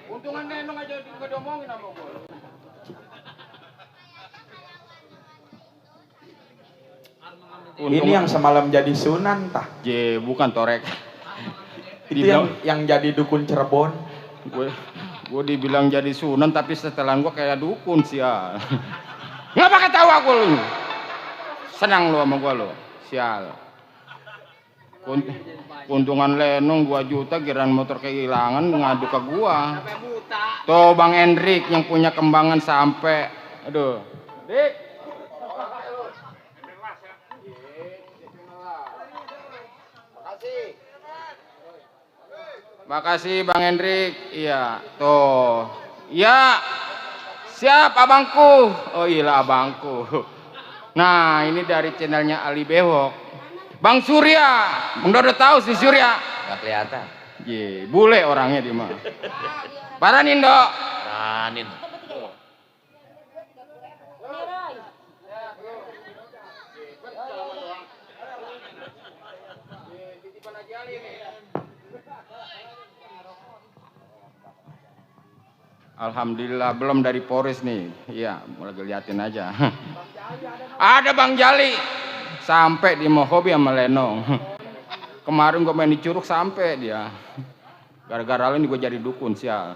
Untungan nenong aja nggak diomongin sama gua. Ini yang semalam jadi Sunan tah. Bukan Torek. Itu yang jadi dukun Cirebon. Gue dibilang jadi Sunan tapi setelan gue kayak dukun sial. Nggak pakai tahu aku lu. Senang lu sama gue lu, sial. Keuntungan Lenong 2 juta, giran motor kehilangan ngadu ke gua. Tuh Bang Hendrik yang punya kembangan sampai, aduh. Dik. Makasih Bang Hendrik. Iya, tuh. Iya. Siap abangku. Oh iya abangku. Nah, ini dari channelnya Ali Bewok. Bang Surya, udah tahu si Surya? Gak kelihatan. Bule orangnya di mah. Paranin dok. Paranin. Alhamdulillah belum dari Polres nih. Iya, mulai liatin aja. Ada Bang Jali. Sampai di Mohobi sama Lenong. Kemarin gue main di Curug sampai dia. Gara-gara ini gue jadi dukun sial.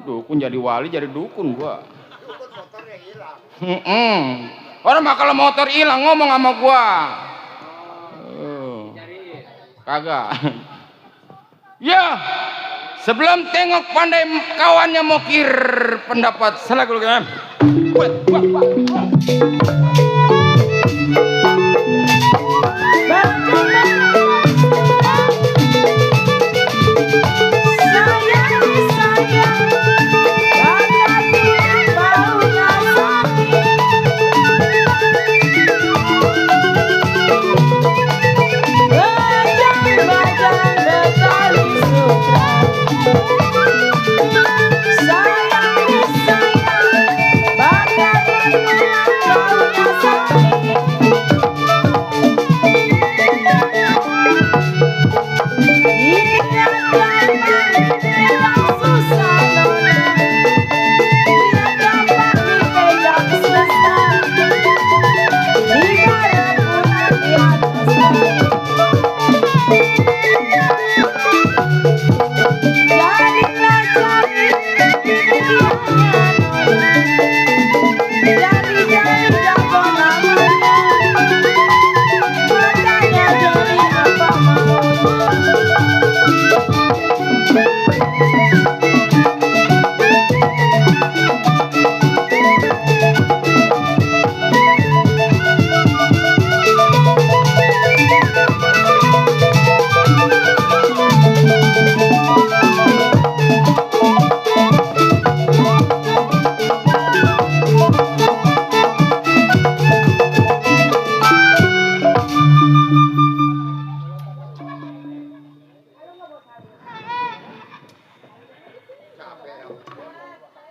Dukun jadi wali jadi dukun gue. Dukun motornya hilang. Orang mah kalau motor hilang ngomong sama gue. Kagak. Ya. Sebelum tengok pandai kawannya mokir pendapat selaku kan.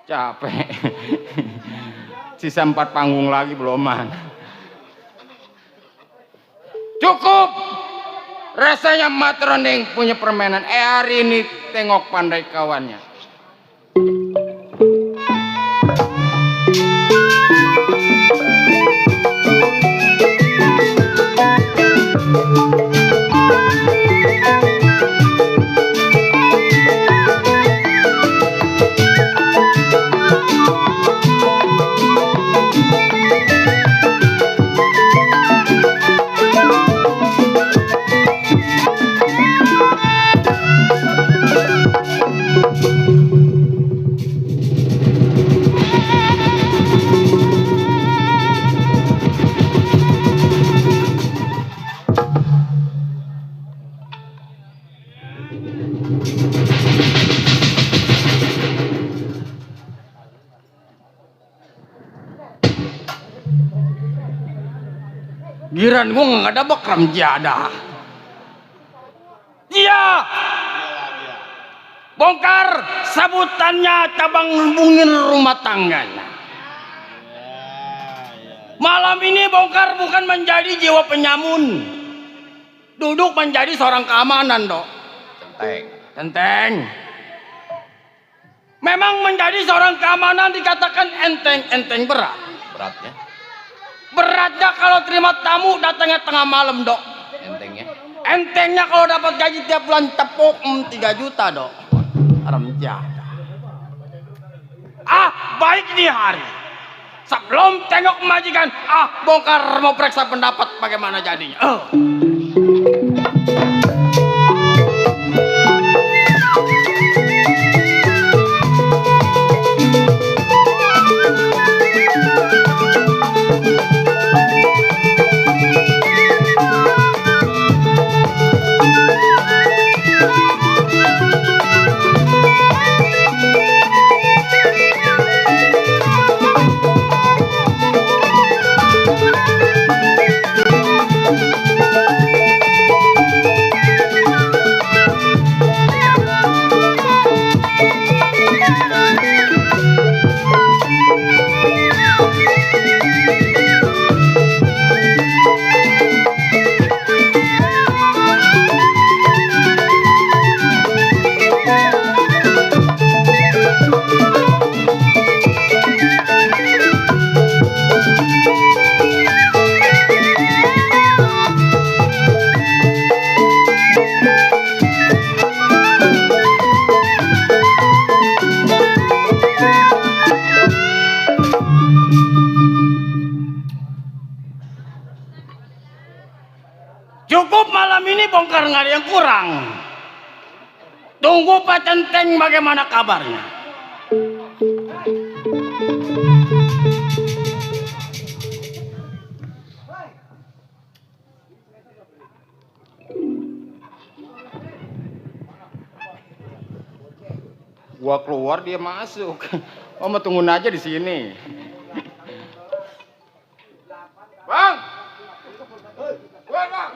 Capek. Sisa 4 panggung lagi beloman. Cukup. Rasanya Matronding punya permainan. Hari ini tengok pandai kawannya. Giran gua nggak ada bakram jada. Iya. Bongkar sabutannya cabang hubungin rumah tangganya. Malam ini bongkar bukan menjadi jiwa penyamun. Duduk menjadi seorang keamanan, dok. Enteng. Memang menjadi seorang keamanan dikatakan enteng berat. Beratnya? Beratnya kalau terima tamu datangnya tengah malam, Dok. Entengnya? Entengnya kalau dapat gaji tiap bulan tepuk 3 juta, Dok. Haram jadah. Baik di hari. Sebelum tengok majikan, bongkar mau periksa pendapat bagaimana jadinya. Cukup malam ini bongkar, nggak ada yang kurang. Tunggu Pak Centeng bagaimana kabarnya. Gua keluar dia masuk. Oh, mau tungguin aja di sini. Bang! Keluar, Bang!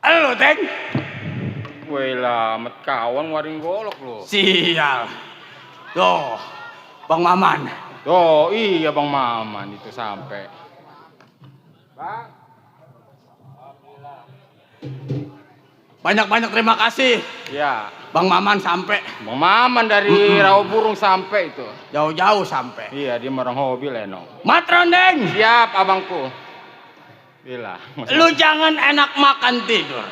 Halo, Teng. Woi lah, met kawan waring golok lo. Sial. Tuh, Bang Maman. Oh iya Bang Maman itu sampai. Bang. Banyak-banyak terima kasih. Ya. Bang Maman sampai. Bang Maman dari Rawaburung sampai itu. Jauh-jauh sampai. Iya, dia orang hobi Leno. Matron, Deng. Siap abangku. Bila. Lu jangan enak makan tidur.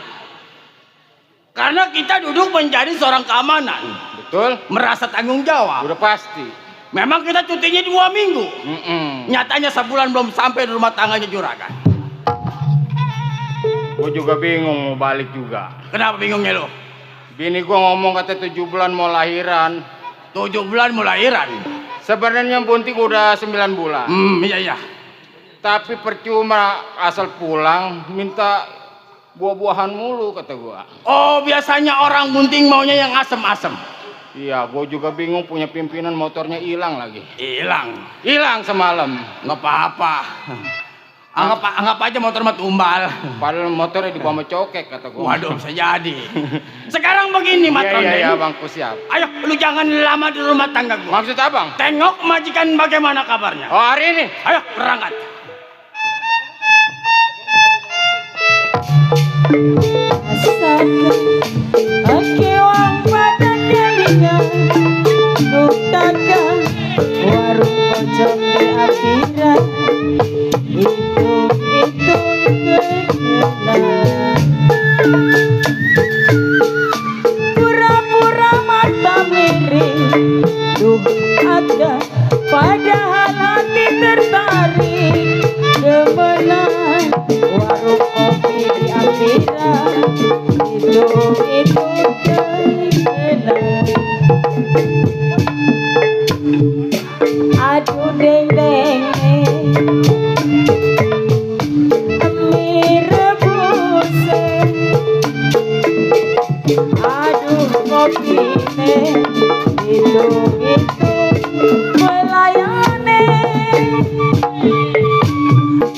Karena kita duduk menjadi seorang keamanan. Betul. Merasa tanggung jawab. Udah pasti. Memang kita cutinya 2 minggu. Nyatanya sebulan belum sampai di rumah tangganya juragan. Gue juga bingung mau balik juga. Kenapa bingungnya lu? Bini gue ngomong kata 7 bulan mau lahiran. 7 bulan mau lahiran. Sebenarnya bunting udah 9 bulan. Iya. Tapi percuma asal pulang minta buah-buahan mulu kata gua. Oh, biasanya orang bunting maunya yang asem-asem. Iya, gua juga bingung punya pimpinan motornya hilang lagi. Hilang Semalam. nggak apa-apa. Anggap aja motor mah tumbal. Padahal motornya dibawa sama cokek kata gua. Waduh, bisa jadi. Sekarang begini, Mat Ronde. Iya, Bang, ku siap. Ayo, lu jangan lama di rumah tangga gua. Maksud abang? Tengok majikan bagaimana kabarnya. Oh, hari ini. Ayo, berangkat. Akewang pada jaringan bukakan warung pojok di akhirat itu kenalan pura-pura mata miring duh ada padahal hati tertarik demenan warung kopi di akhirat itu kenalan aduh deng deng mie rebuse aduh kopi itu melayane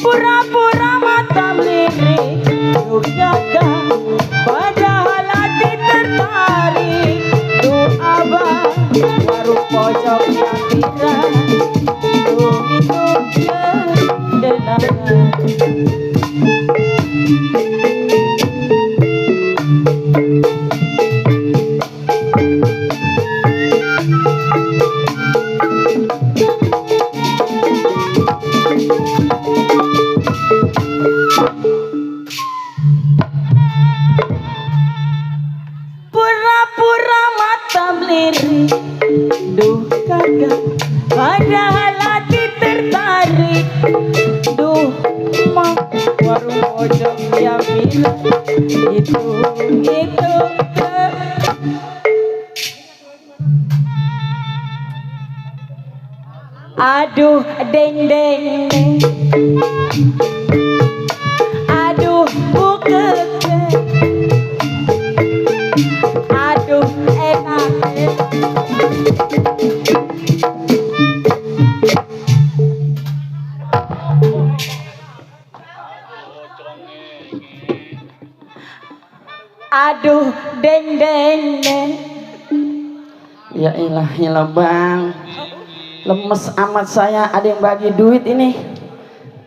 pura-pura mata melirik juga padahal hati tertarik tuh abang warung pojok yang pirang itu kedengaran pura-pura mata melirik duh kagak padahal hati tertarik duh mak warung pojok yang bilang itu aduh deng deng aduh bukeke aduh enak aduh deng deng ya ilah bang lemes amat saya ada yang bagi duit ini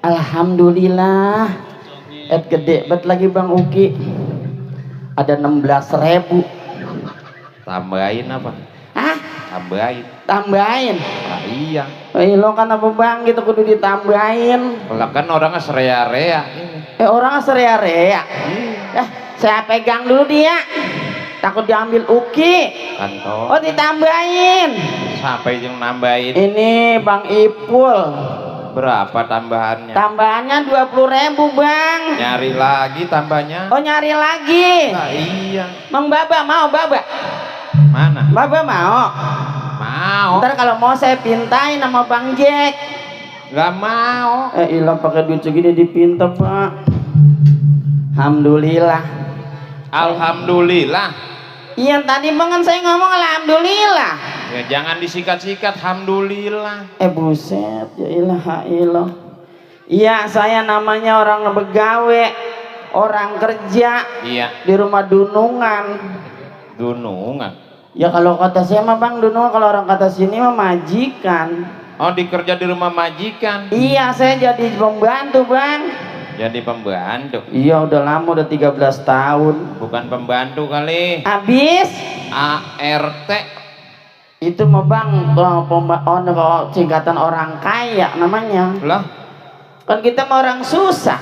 alhamdulillah gede banget lagi Bang Uki ada 16.000 Tambahin apa? hah? Tambahin? Nah, iya. Lo kan apa bang gitu kudu ditambahin. Lah kan orangnya serea-rea ini. Orangnya serea-rea. Saya pegang dulu dia. Takut diambil Uki. Kantor. Oh ditambahin. Siapa yang nambahin? Ini Bang Ipul. Berapa tambahannya? Tambahannya 20.000 bang. Nyari lagi tambahnya? Oh nyari lagi. Nah, iya. Mang Baba mau Baba? Mana? Baba mau? Mau. Ntar kalau mau saya pintain sama Bang Jack. Gak mau. Ilah pakai duit segini dipinta pak. Alhamdulillah. Alhamdulillah. Iya tadi bang kan saya ngomong alhamdulillah. Ya jangan disikat-sikat, alhamdulillah. Buset, ya ilah. Iya saya namanya orang begawe, orang kerja. Iya. Di rumah dunungan. Dunungan. Ya kalau kata saya mah bang dunungan, kalau orang kata sini mah majikan. Oh dikerja di rumah majikan. Iya saya jadi pembantu bang. Jadi pembantu. Iya udah lama, udah 13 tahun. Bukan pembantu kali. Habis ART. itu mah bang kalau singkatan orang kaya namanya. Lah Kan kita mah orang susah.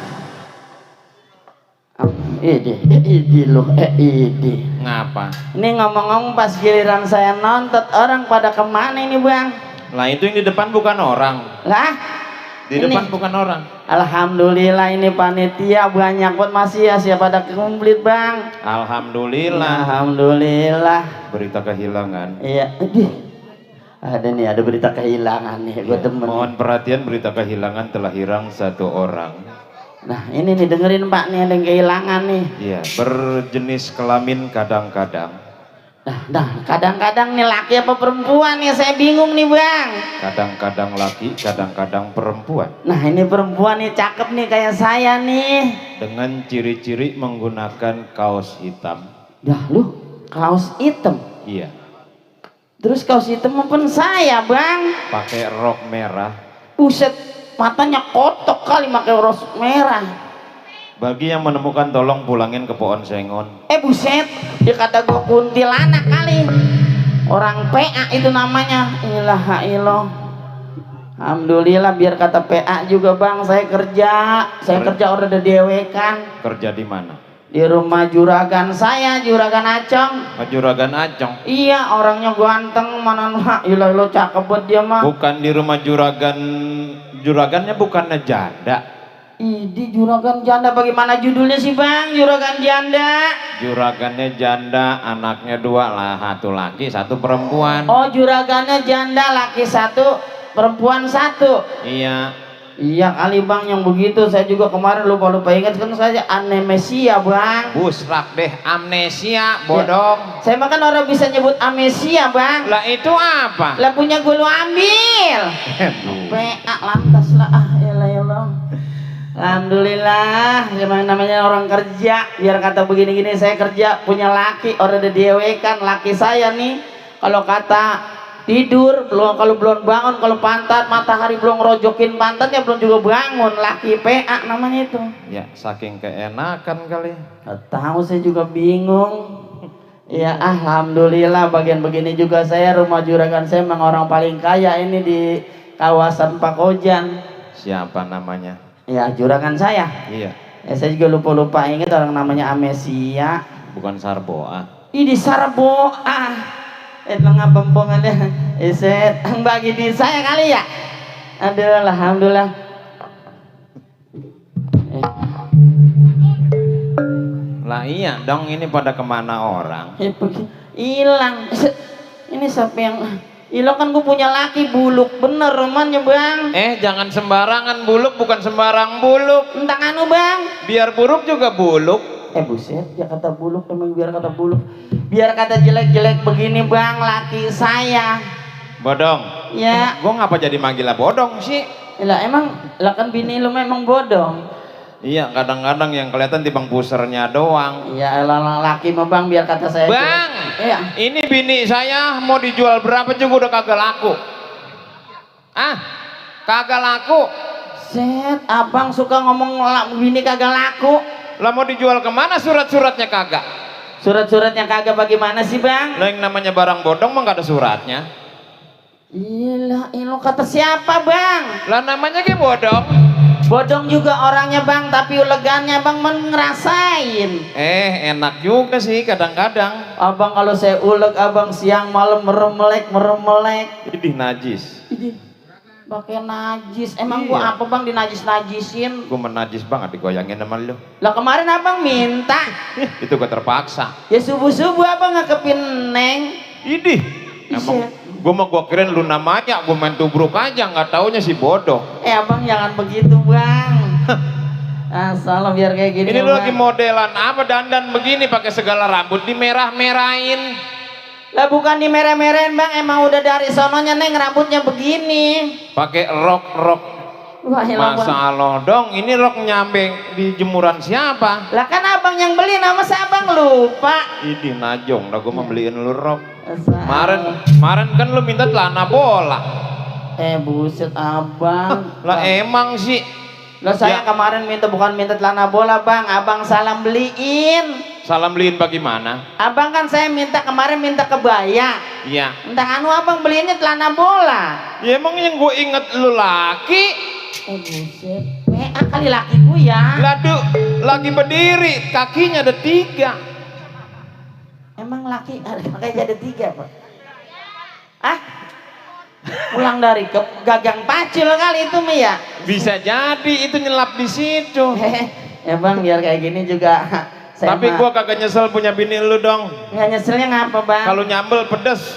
Idi loh, idi. ngapa? Ini ngomong-ngomong pas giliran saya nonton orang pada kemana ini bang? Lah itu yang di depan bukan orang. Lah? Di Ini. depan bukan orang. Alhamdulillah ini panitia banyak buat masih ya siapa pada komplit bang. Alhamdulillah. Alhamdulillah. Berita kehilangan. Iya. Ada nih, ada berita kehilangan nih. Gue demen. Mohon perhatian, berita kehilangan telah hilang satu orang. Nah ini nih dengerin Pak nih, ada yang kehilangan nih. Iya, berjenis kelamin kadang-kadang. Nah kadang-kadang nih laki apa perempuan nih, saya bingung nih Bang. Kadang-kadang laki, kadang-kadang perempuan. Nah ini perempuan nih cakep nih kayak saya nih. Dengan ciri-ciri menggunakan kaos hitam. Dah lu kaos hitam. Iya. Terus kaos hitam maupun saya Bang. Pakai rok merah. Buset, matanya kotok kali pakai rok merah. Bagi yang menemukan tolong pulangin ke pohon sengon. Buset, dia kata gua kuntilanak kali. Orang PA itu namanya. Ilah ilah. Alhamdulillah biar kata PA juga Bang, saya kerja udah dewekan. Kerja di mana? Di rumah juragan saya, juragan Acong. Juragan Acong. Iya, orangnya ganteng, mana ilah lo cakep buat dia mah. Bukan di rumah juragannya bukannya janda. Di juragan janda, bagaimana judulnya sih Bang? Juragan janda. Juragannya janda, anaknya 2 lah, 1 laki 1 perempuan. Oh, juragannya janda, laki 1, perempuan 1. Iya. Iya kali Bang yang begitu, saya juga kemarin lupa ingat kan saya amnesia Bang. Busrak deh, amnesia, bodong. Ya, saya makan orang bisa nyebut amnesia Bang. Lah itu apa? Lah punya gue lu ambil. PA lantas lah, elah. Alhamdulillah, yang namanya orang kerja, biar kata begini-gini, saya kerja punya laki, orang ada diewekan, laki saya nih, kalau kata tidur, kalau belum bangun, kalau pantat, matahari belum rojokin pantatnya, belum juga bangun, laki PA namanya itu. Ya, saking keenakan kali. Gak tahu, saya juga bingung. Ya, alhamdulillah, bagian begini juga saya, rumah juragan saya memang orang paling kaya ini di kawasan Pakojan. Siapa namanya? Ya, juragan saya. Iya. Ya, saya juga lupa ingat orang namanya Amesia. Bukan Sarboa. Ini Sarboa. Tengah pempongannya. Iset bagi di saya kali ya. Aduh, alhamdulillah. Lah iya dong, ini pada kemana orang? Hilang. Ini siapa yang Ilo kan gue punya laki buluk bener romannya Bang. Jangan sembarangan buluk, bukan sembarang buluk. Entah anu Bang. Biar buruk juga buluk. Buset, ya kata buluk emang biar kata buluk. Biar kata jelek-jelek begini Bang, laki saya. Bodong. Ya. Gue ngapa jadi manggilnya bodong sih? Lah emang, lah kan bini lu memang bodong. Iya, kadang-kadang yang kelihatan timbang pusernya doang. Iya, elah laki mah Bang, biar kata saya. Bang, iya. Ini bini saya mau dijual berapa juga udah kagak laku. Kagak laku. Set, abang suka ngomong bini kagak laku. Lah mau dijual kemana, surat-suratnya kagak? Surat-suratnya kagak bagaimana sih Bang? Lah yang namanya barang bodong mah gak ada suratnya. Ilah, lo kata siapa Bang? Lah namanya kayak bodong. Bodong juga orangnya Bang, tapi ulegannya Bang ngerasain. Enak juga sih kadang-kadang. Abang kalau saya uleg, abang siang malam meremelek. Idih najis. Idih, pakai najis. Emang Iya. gua apa Bang dinajis-najisin? Gue menajis banget digoyangin sama lu. Lah kemarin abang minta. Itu gue terpaksa. Ya subuh-subuh abang ngekepin Neng. Idih. Emang gue kirain lu namanya, gue main tubruk aja, nggak taunya si bodoh. Abang jangan begitu Bang. Asal biar kayak gini. Ini lu Bang. lagi modelan apa dandan begini pakai segala rambut dimerah-merahin. Lah bukan dimerah-merahin Bang, emang udah dari sononya Neng rambutnya begini. Pakai rok. Wah, Masa Allah dong, ini rok nyampe di jemuran siapa? Lah kan abang yang beli, nama saya abang lupa. Idih najong, dah gue mau beliin lu rok. Asal. Kemarin kan lu minta celana bola. Buset abang. Lah emang sih. Lah saya Ya. kemarin bukan minta celana bola Bang, abang salah beliin. Salam beliin bagaimana? Abang kan saya kemarin minta kebaya. Iya. Entah anu abang beliinnya celana bola. Ya emang yang gue inget lu laki. Buset, PA kali laki gue ya. Ladu lagi berdiri, kakinya ada 3. Emang laki makanya ada 3 Pak. Pulang dari gagang pacul kali itu Mi ya. Bisa jadi itu nyelap di situ. Ya Bang biar kayak gini juga. Tapi gua kagak nyesel punya bini lu dong. Nggak nyeselnya ngapa Bang? Kalau nyambel pedes.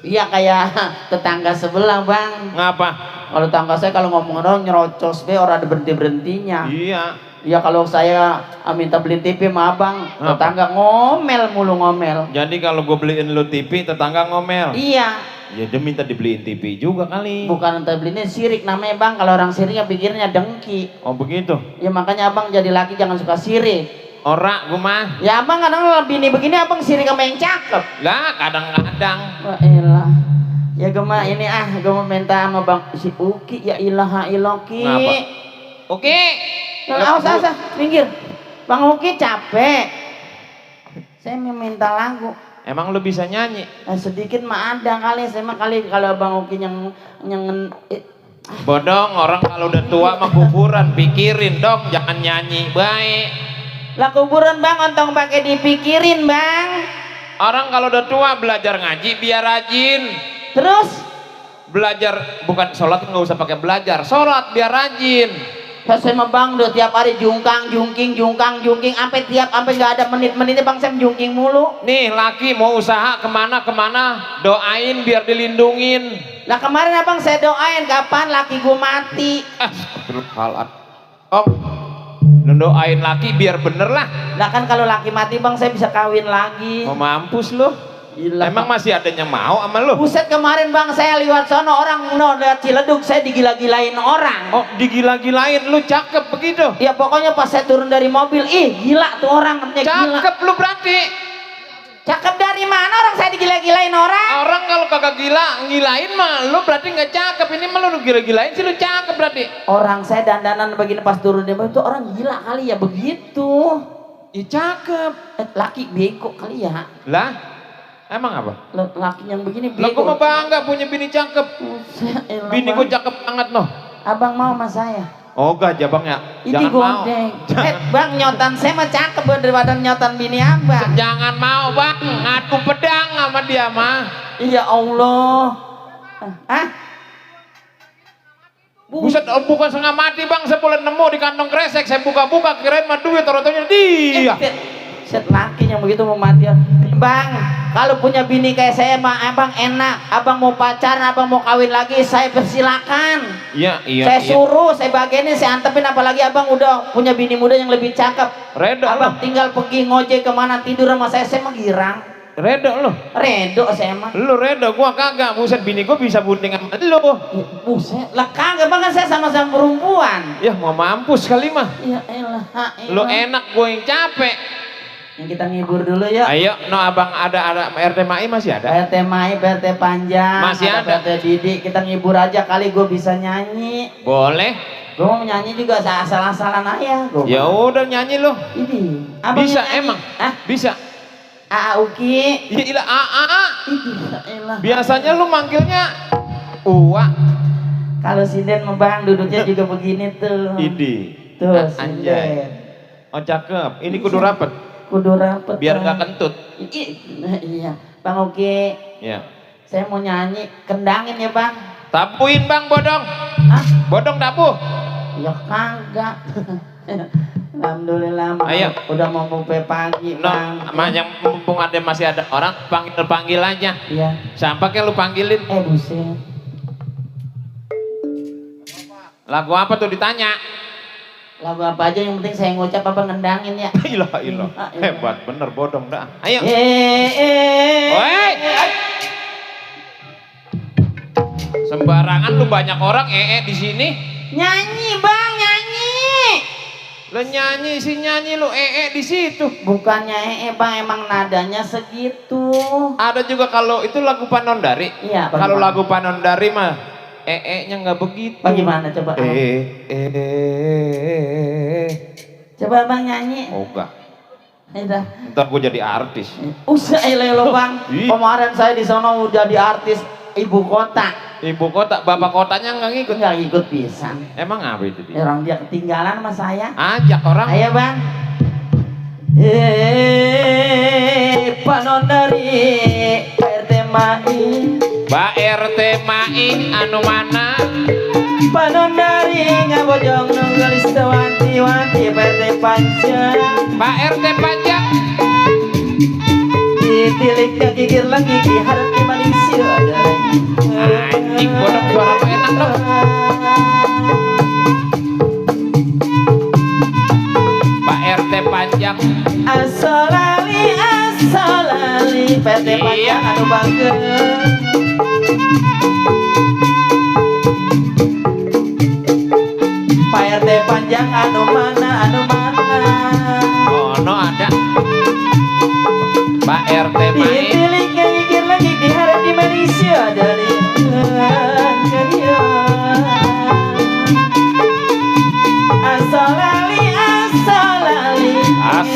Iya kayak tetangga sebelah Bang. Ngapa? Kalau tangga saya kalau ngomong orang nyerocos be orang ada berhenti-berhentinya. Iya. Ya kalau saya minta beli TV sama abang, tetangga ngomel mulu ngomel. Jadi kalau gue beliin lu TV, tetangga ngomel. Iya. Ya dia minta dibeliin TV juga kali. Bukan entah belinya sirik namanya bang. Kalau orang siriknya pikirnya dengki. Oh begitu. Ya makanya abang jadi laki jangan suka sirik. Ora gue mah. Ya abang kadang bini begini abang sirik sama yang cakep. Lah kadang-kadang. Wah elah. Ya gema ini gema minta sama bang si Uki ya ilaha iloki. Ngapa? Oke. Nah, awas, minggir. Bang Uki capek. Saya minta lagu. Emang lu bisa nyanyi? Sedikit mah ada kali. Saya mah kali kalau Bang Uki yang Bodong, orang kalau udah tua mah kuburan, pikirin dong, jangan nyanyi baik. lah kuburan bang, ontong pakai dipikirin bang. Orang kalau udah tua belajar ngaji biar rajin. Terus? Belajar, bukan sholat nggak usah pakai belajar, sholat biar rajin. Saya mah bang udah tiap hari jungkang jungking sampai nggak ada menit-menitnya bang saya jungking mulu. Nih laki mau usaha kemana doain biar dilindungin. Lah kemarin abang saya doain kapan laki gua mati. Astagfirullahaladzim. Oh, lu doain laki biar bener lah. Lah kan kalau laki mati bang saya bisa kawin lagi. Mau mampus lu. Gila, emang masih ada yang mau sama lu? Buset kemarin bang saya lewat sono orang lihat Ciledug saya digila-gilain orang. Oh digila-gilain lu cakep begitu? Ya pokoknya pas saya turun dari mobil gila tuh orang katanya cakep gila. Lu berarti. Cakep dari mana orang saya digila-gilain orang? Orang kalau kagak gilain mah lu berarti nggak cakep. Ini mah lu gila-gilain sih lu cakep berarti. Orang saya dandanan begini pas turun dari mobil itu orang gila kali ya begitu. Ih cakep. Laki bego kali ya. Lah emang apa? Laki yang begini Lah bego. gua mah bangga punya bini cakep. Bini gua cakep banget noh. Abang mau sama saya? Oh gajah bang ya. Ini Jangan mau. gondeng. Bang nyotan saya mah cakep daripada nyotan bini abang. Jangan mau bang, ngadu pedang sama dia mah. Iya Allah. Buset, bukan setengah mati bang, saya boleh nemu di kantong kresek, saya buka-buka kirain mah duit, taruh-taruhnya dia. Set laki yang begitu mau mati. Bang, kalau punya bini kayak saya mah abang enak. Abang mau pacaran, abang mau kawin lagi, saya persilakan. Iya. Saya suruh, saya bagianin, saya antepin. Apalagi abang udah punya bini muda yang lebih cakep. Redo abang lo. tinggal pergi ngojek kemana tidur sama saya mah girang. Redo lo. Redo saya mah. Lu redo, gua kagak. Buset, bini gua bisa bunding sama lu. Buset, lah kagak bang kan saya sama-sama perempuan. Ya mau mampus kali mah. Ya elah. Lu enak, gua yang capek. Yang kita ngibur dulu ya. Ayo, no abang ada RT Mai masih ada? PRT Mai, PRT Panjang, masih ada. PRT Didi, kita ngibur aja kali gue bisa nyanyi. Boleh. Gue mau nyanyi juga asal-asalan aja. Ya udah nyanyi lo. Ini. Bisa nyanyi. emang? Bisa. Uki. Iya ilah Aa. Elah. Biasanya lu manggilnya Uwa. Kalau sinden membang duduknya juga begini tuh. Idi. Tuh Anjay. sinden. Oh cakep. Ini kudu rapet. Kudu rapet. Biar gak kentut. Iya. Bang Uki. Iya. Saya mau nyanyi, kendangin ya bang. Tapuin bang bodong. Bodong tapu. Ya kagak. Alhamdulillah. Ayo. Udah mau pagi bang. Yang mumpung ada masih ada orang panggil aja. Iya. Siapa kayak lu panggilin? Buset. Lagu apa tuh ditanya? Lagu apa aja yang penting saya ngucap apa ngendangin ya. Ilah. Hebat bener bodong dah. Ayo. Woi. Sembarangan lu banyak orang di sini. Nyanyi bang, nyanyi. Lu nyanyi lu di situ. Bukannya bang, emang nadanya segitu. Ada juga kalau itu lagu Panondari. Iya. Kalau lagu Panondari mah nya nggak begitu. Bagaimana coba? Coba bang nyanyi. Oh enggak. Udah. Ntar gue jadi artis. Usah lo bang. Kemarin saya di sana udah jadi artis ibu kota. Ibu kota, bapak kotanya nggak ngikut. Nggak ikut pisan. Emang apa itu dia? Orang dia ketinggalan sama saya. Ajak orang. Ayo bang. Panondari RT Mai. Pak RT Mai anu mana? Panondari ngabojong nunggalis wanti-wanti PRT Panjang. Pak RT Panjang. Ditilik kaki gir lagi harap di Malaysia. Anjing bodong suara lu enak dong. Pak RT panjang. Asolali PT panjang anu bageun. Pak RT panjang anu mana Oh no ada. Pak RT main. dipilih gigir lagi di hari di Malaysia dari asolali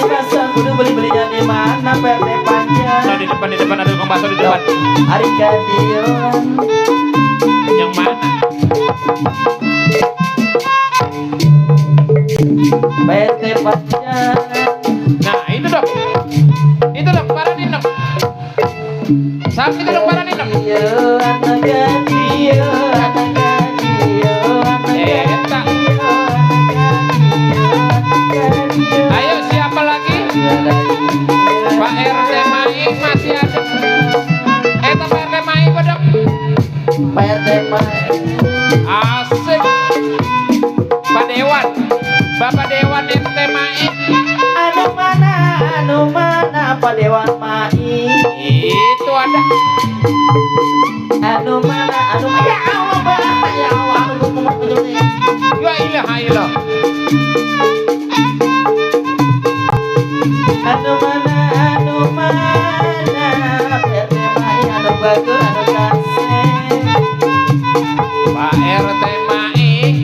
rasa kudu beli-belinya di mana PT panjang. No, di depan ada tukang bakso di depan. Hari kadion Yang mana? PT panjang. Nah itu dong. Itu dong, paranin dong. Sapi itu dong, paranin dong. Anak kadion Eta. Ayo siapa lagi? Pak RT main masih ada. Eta Pak RT main bodong. PT panjang. Asik. Pak Dewan. Bapak Dewan RT main. Anu mana Pak Dewan Mai. Itu ada. Anu mana ya Allah Pak ya Allah anu ngomong begini. Ya ilaha illallah. Anu mana PT Mai anu bagus anu kasih. Pak RT main.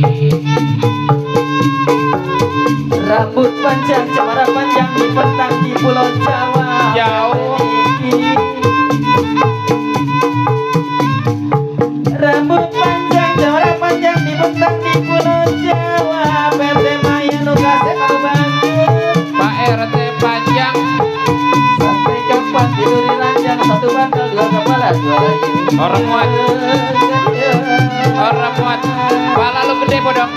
Rambut panjang cemara panjang di petang di Pulau Jawa. Jauh. Rambut panjang cemara panjang di petang di Pulau Jawa. PT Mai anu kasih anu bagus. Pak RT panjang. Sampai kapan tiduri ranjang satu bantal dua kepala dua lagi. Orang muat. Orang muat. Pala lu gede bodong.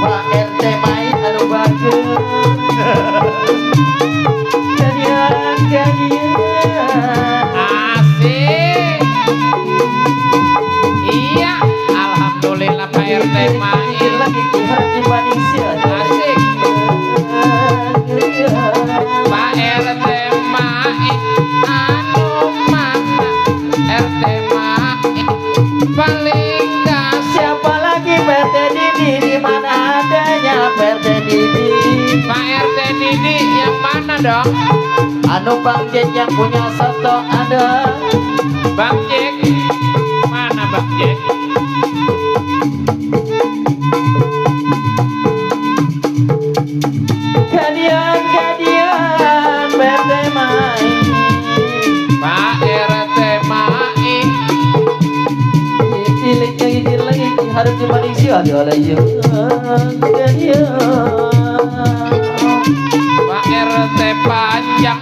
Pak RT main anu bagus. Kadian. Asik. Iya. Alhamdulillah Pak RT main. Lagi kihat di Malaysia. Asik. Pak RT main. Anu mana? RT main. Paling gas. Siapa lagi PT Didi di mana adanya PT Didi? Pak RT Didi yang mana dong? Anu Bang Jack yang punya soto ada. Bang Jack. Mana Bang Jack? Kadian PT main. Pak RT main. Gigir lagi harus di Malaysia dia lagi. Pak RT panjang.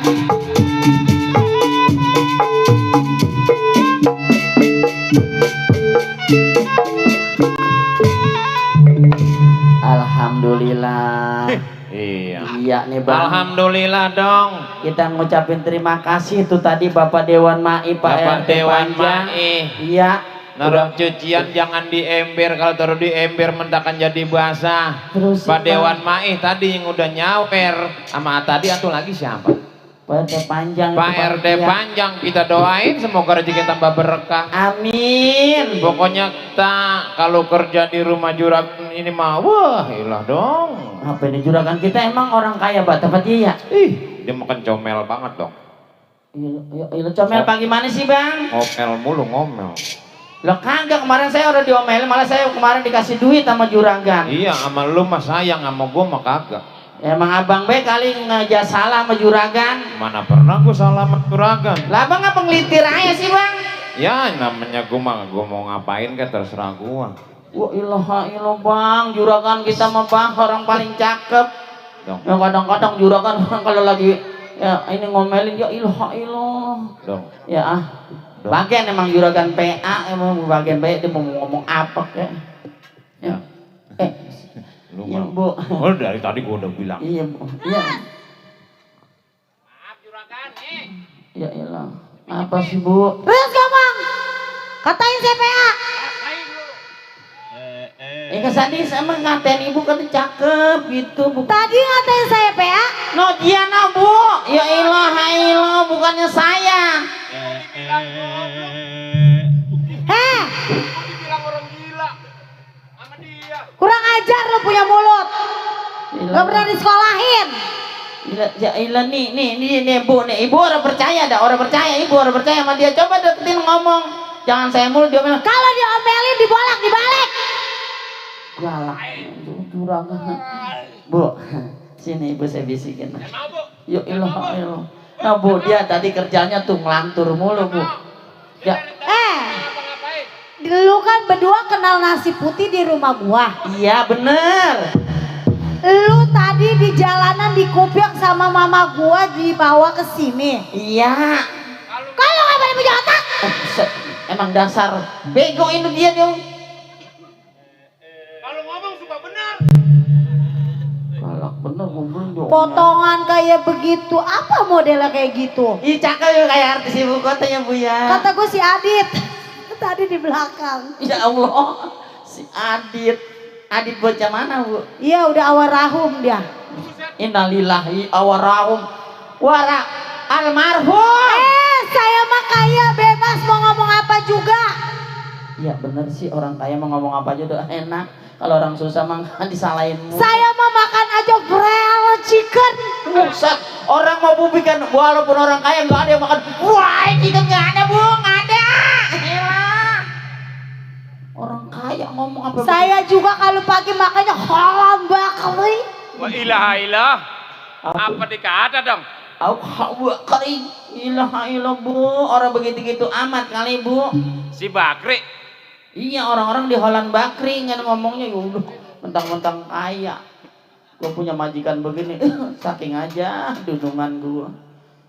Alhamdulillah. Iya. Iya nih Bang. Alhamdulillah dong. Kita ngucapin terima kasih itu tadi Bapak Dewan Mai Pak Bapak RT Dewan panjang. Mai. Iya. Naruh cucian jangan di ember, kalau taruh di ember mendakan jadi basah. Terus Pak Dewan Mai tadi yang udah nyawer sama tadi atau lagi siapa? Pak RT panjang. Pak itu, RT iya. panjang, kita doain semoga rezeki tambah berkah. Amin. Pokoknya kita kalau kerja di rumah juragan ini mah wah ilah dong. Apa ini juragan kita emang orang kaya Pak tempat dia? Ih, dia makan comel banget dong. Iya, comel bagaimana sih Bang? Ngomel mulu ngomel. Lo kagak, kemarin saya udah diomelin, malah saya kemarin dikasih duit sama juragan. Iya, sama lu mah sayang, sama gua mah kagak. Emang abang be kali ngejak salah sama juragan. Mana pernah gua salah sama juragan. Lah abang apa ngelitir aja sih Bang? Ya namanya gua mah gua mau ngapain kan terserah gua. Wah ilaha ilah Bang, juragan kita mah Bang orang paling cakep. Dong. Yang kadang-kadang juragan kalau lagi ya ini ngomelin ya ilaha ilah. Dong. Ya ah. Dong. Bagian emang juragan PA, emang bagian PA dia mau ngomong apa kek. Ya. Lu Iya, mah. Bu. Oh, dari tadi gua udah bilang. Iya, Bu. Iya. Maaf juragan ya. Apa sih Bu? Terus ngomong. Katain CPA. Kesani sama ngatain ibu kan cakep gitu Bu. Tadi ngatain saya PA. No dia no Bu. Ya ilah bukannya saya. Heh, Dibilang orang gila sama dia. kurang ajar lo punya mulut. Gak pernah disekolahin. Ya ilah nih Bu nih. Ibu orang percaya dah, orang percaya ibu orang percaya sama dia. Coba deketin ngomong. Jangan saya mulu dia bilang. Kalau diomelin dibolak dibalik. Galak, curang. Bu, sini ibu saya bisikin. Yuk ilah. Nah Bu, dia tadi kerjanya tuh ngelantur mulu Bu. Ya, Lu kan berdua kenal nasi putih di rumah gua. iya bener. Lu tadi di jalanan dikupiak sama mama gua dibawa ke sini. Iya. Kalau nggak pada punya otak. Emang dasar bego itu dia dong. Kalau ngomong suka benar. Kalau bener ngomong dong. Potongan kayak begitu, apa modelnya kayak gitu? Ih cakep ya kayak artis ibu kotanya Bu ya. Kata gue si Adit. Tadi di belakang. Ya Allah, si Adit. Adit bocah mana Bu? Iya udah awal rahum dia. Innalillahi awarahum wara almarhum. Saya mah kaya bebas mau ngomong apa juga. Ya bener sih orang kaya mau ngomong apa aja udah enak. Kalau orang susah mah disalahin. Saya mau makan aja grilled chicken. Buset, orang mau bubikan walaupun orang kaya nggak ada yang makan. Wah, chicken nggak ada Bu, nggak ada. Elah. Orang kaya ngomong apa? Saya juga kalau pagi makannya halam bakri. Wah ilaha ilah. Apa dikata dong? Aku kering. Ilaha ilah Bu, orang begitu gitu amat kali Bu. Si Bakri. Iya orang-orang di Holland Bakri kan ngomongnya yaudah mentang-mentang kaya. Gue punya majikan begini, saking aja dudungan gue.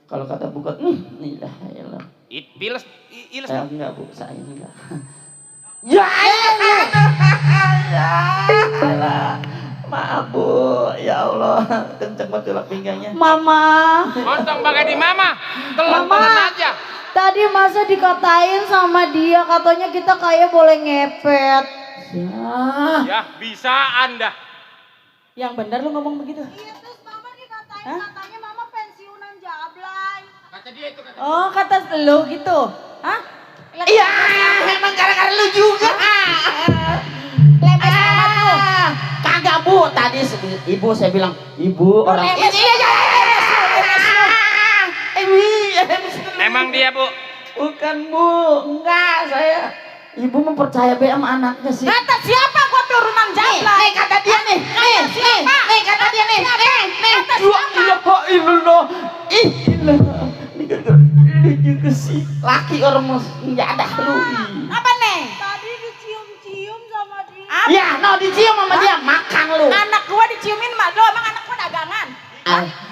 Kalau kata bukan, ilah. Iles. Saya enggak Bu, saya enggak. Ya Allah. Maaf Bu, ya Allah, kenceng banget tulak pinggangnya. Mama. Montong pakai di mama. Telan Mama. aja. Tadi masa dikatain sama dia katanya kita kayak boleh ngepet. Ya bisa Anda. Yang benar lu ngomong begitu. Iya terus mama dikatain katanya mama pensiunan jablay. Kata dia itu kata. Oh kata lu gitu. Hah? Iya, emang gara-gara lu juga. Lemes amat lu. Kagak Bu, tadi ibu saya bilang, ibu orang lemes. Emang dia Bu. bukan Bu, enggak saya. Ibu mempercaya be sama anaknya sih. Kata siapa gua turunan jablay? Nih kata dia nih, nih kata dia nih, Kata siapa? Ilah. Ini juga sih. Laki orang mas, enggak ada lu. Apa nih? Tadi dicium-cium sama dia. Ya, no dicium sama dia, makan lu. Anak gua diciumin mak lo, emang anak gua dagangan.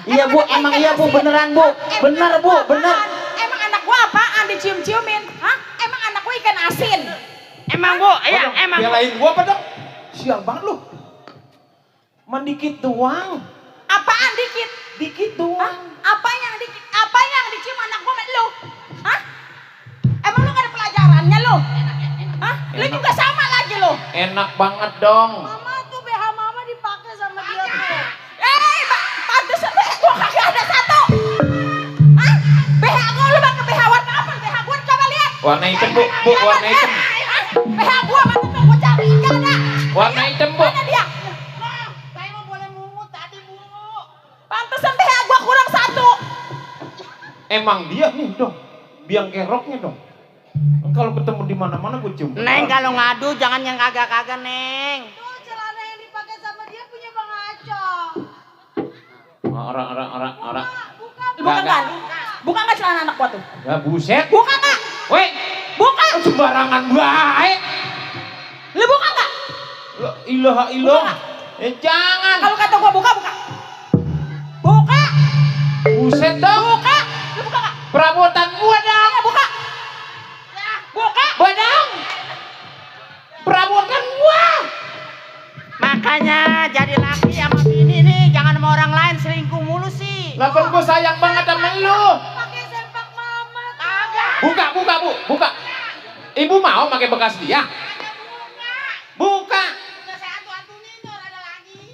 Iya Bu, emang iya Bu, beneran Bu. Bener Bu, bener. Emang anak gua apaan dicium-ciumin? Hah? Emang anak gua ikan asin? Emang Bu, iya emang. Belain gua apa dong? Sial banget lu. Mendikit doang. Apaan dikit? Dikit doang. Apa yang dikit? Apa yang dicium anak gua sama lu? Hah? Emang lu gak ada pelajarannya lu? Hah? Lu juga sama lagi lu. Enak banget dong. Mama tuh BH mama dipakai sama dia tuh. Pantesan BH gua kagak ada satu. Hah? BH gua lu pakai BH warna apa? BH gua coba lihat. Warna hitam Bu, warna hitam. Hah? BH gua mana tuh gua cari enggak ada. Warna hitam Bu. Mana dia? Saya mau boleh mungut tadi Bu. Pantesan BH gua kurang satu. Emang dia nih dong. Biang keroknya dong. Kalau ketemu di mana-mana gue cium. Neng kalau ngadu jangan yang kagak-kagak Neng. Tuh celana yang dipakai sama dia punya Bang Acong. Orang. Bukan kan? Bukan kan celana anak gua tuh? Ya buset. Bukan enggak? Weh, Bukan. sembarangan baik. Lu buka enggak? Ilaha ilah. Buka. Jangan. Kalau kata gua buka. Buka. Buset dong. Buka. Lu buka enggak? Perabotan gua dong. Ya, buka. Buka. Badang. Perabotan gua. Makanya jadi laki sama bini nih jangan sama orang lain selingkuh mulu sih. Lah kan gua sayang banget sama lu. Pakai sempak mama. Kagak Buka, Bu. Buka. Ibu mau pakai bekas dia? Buka.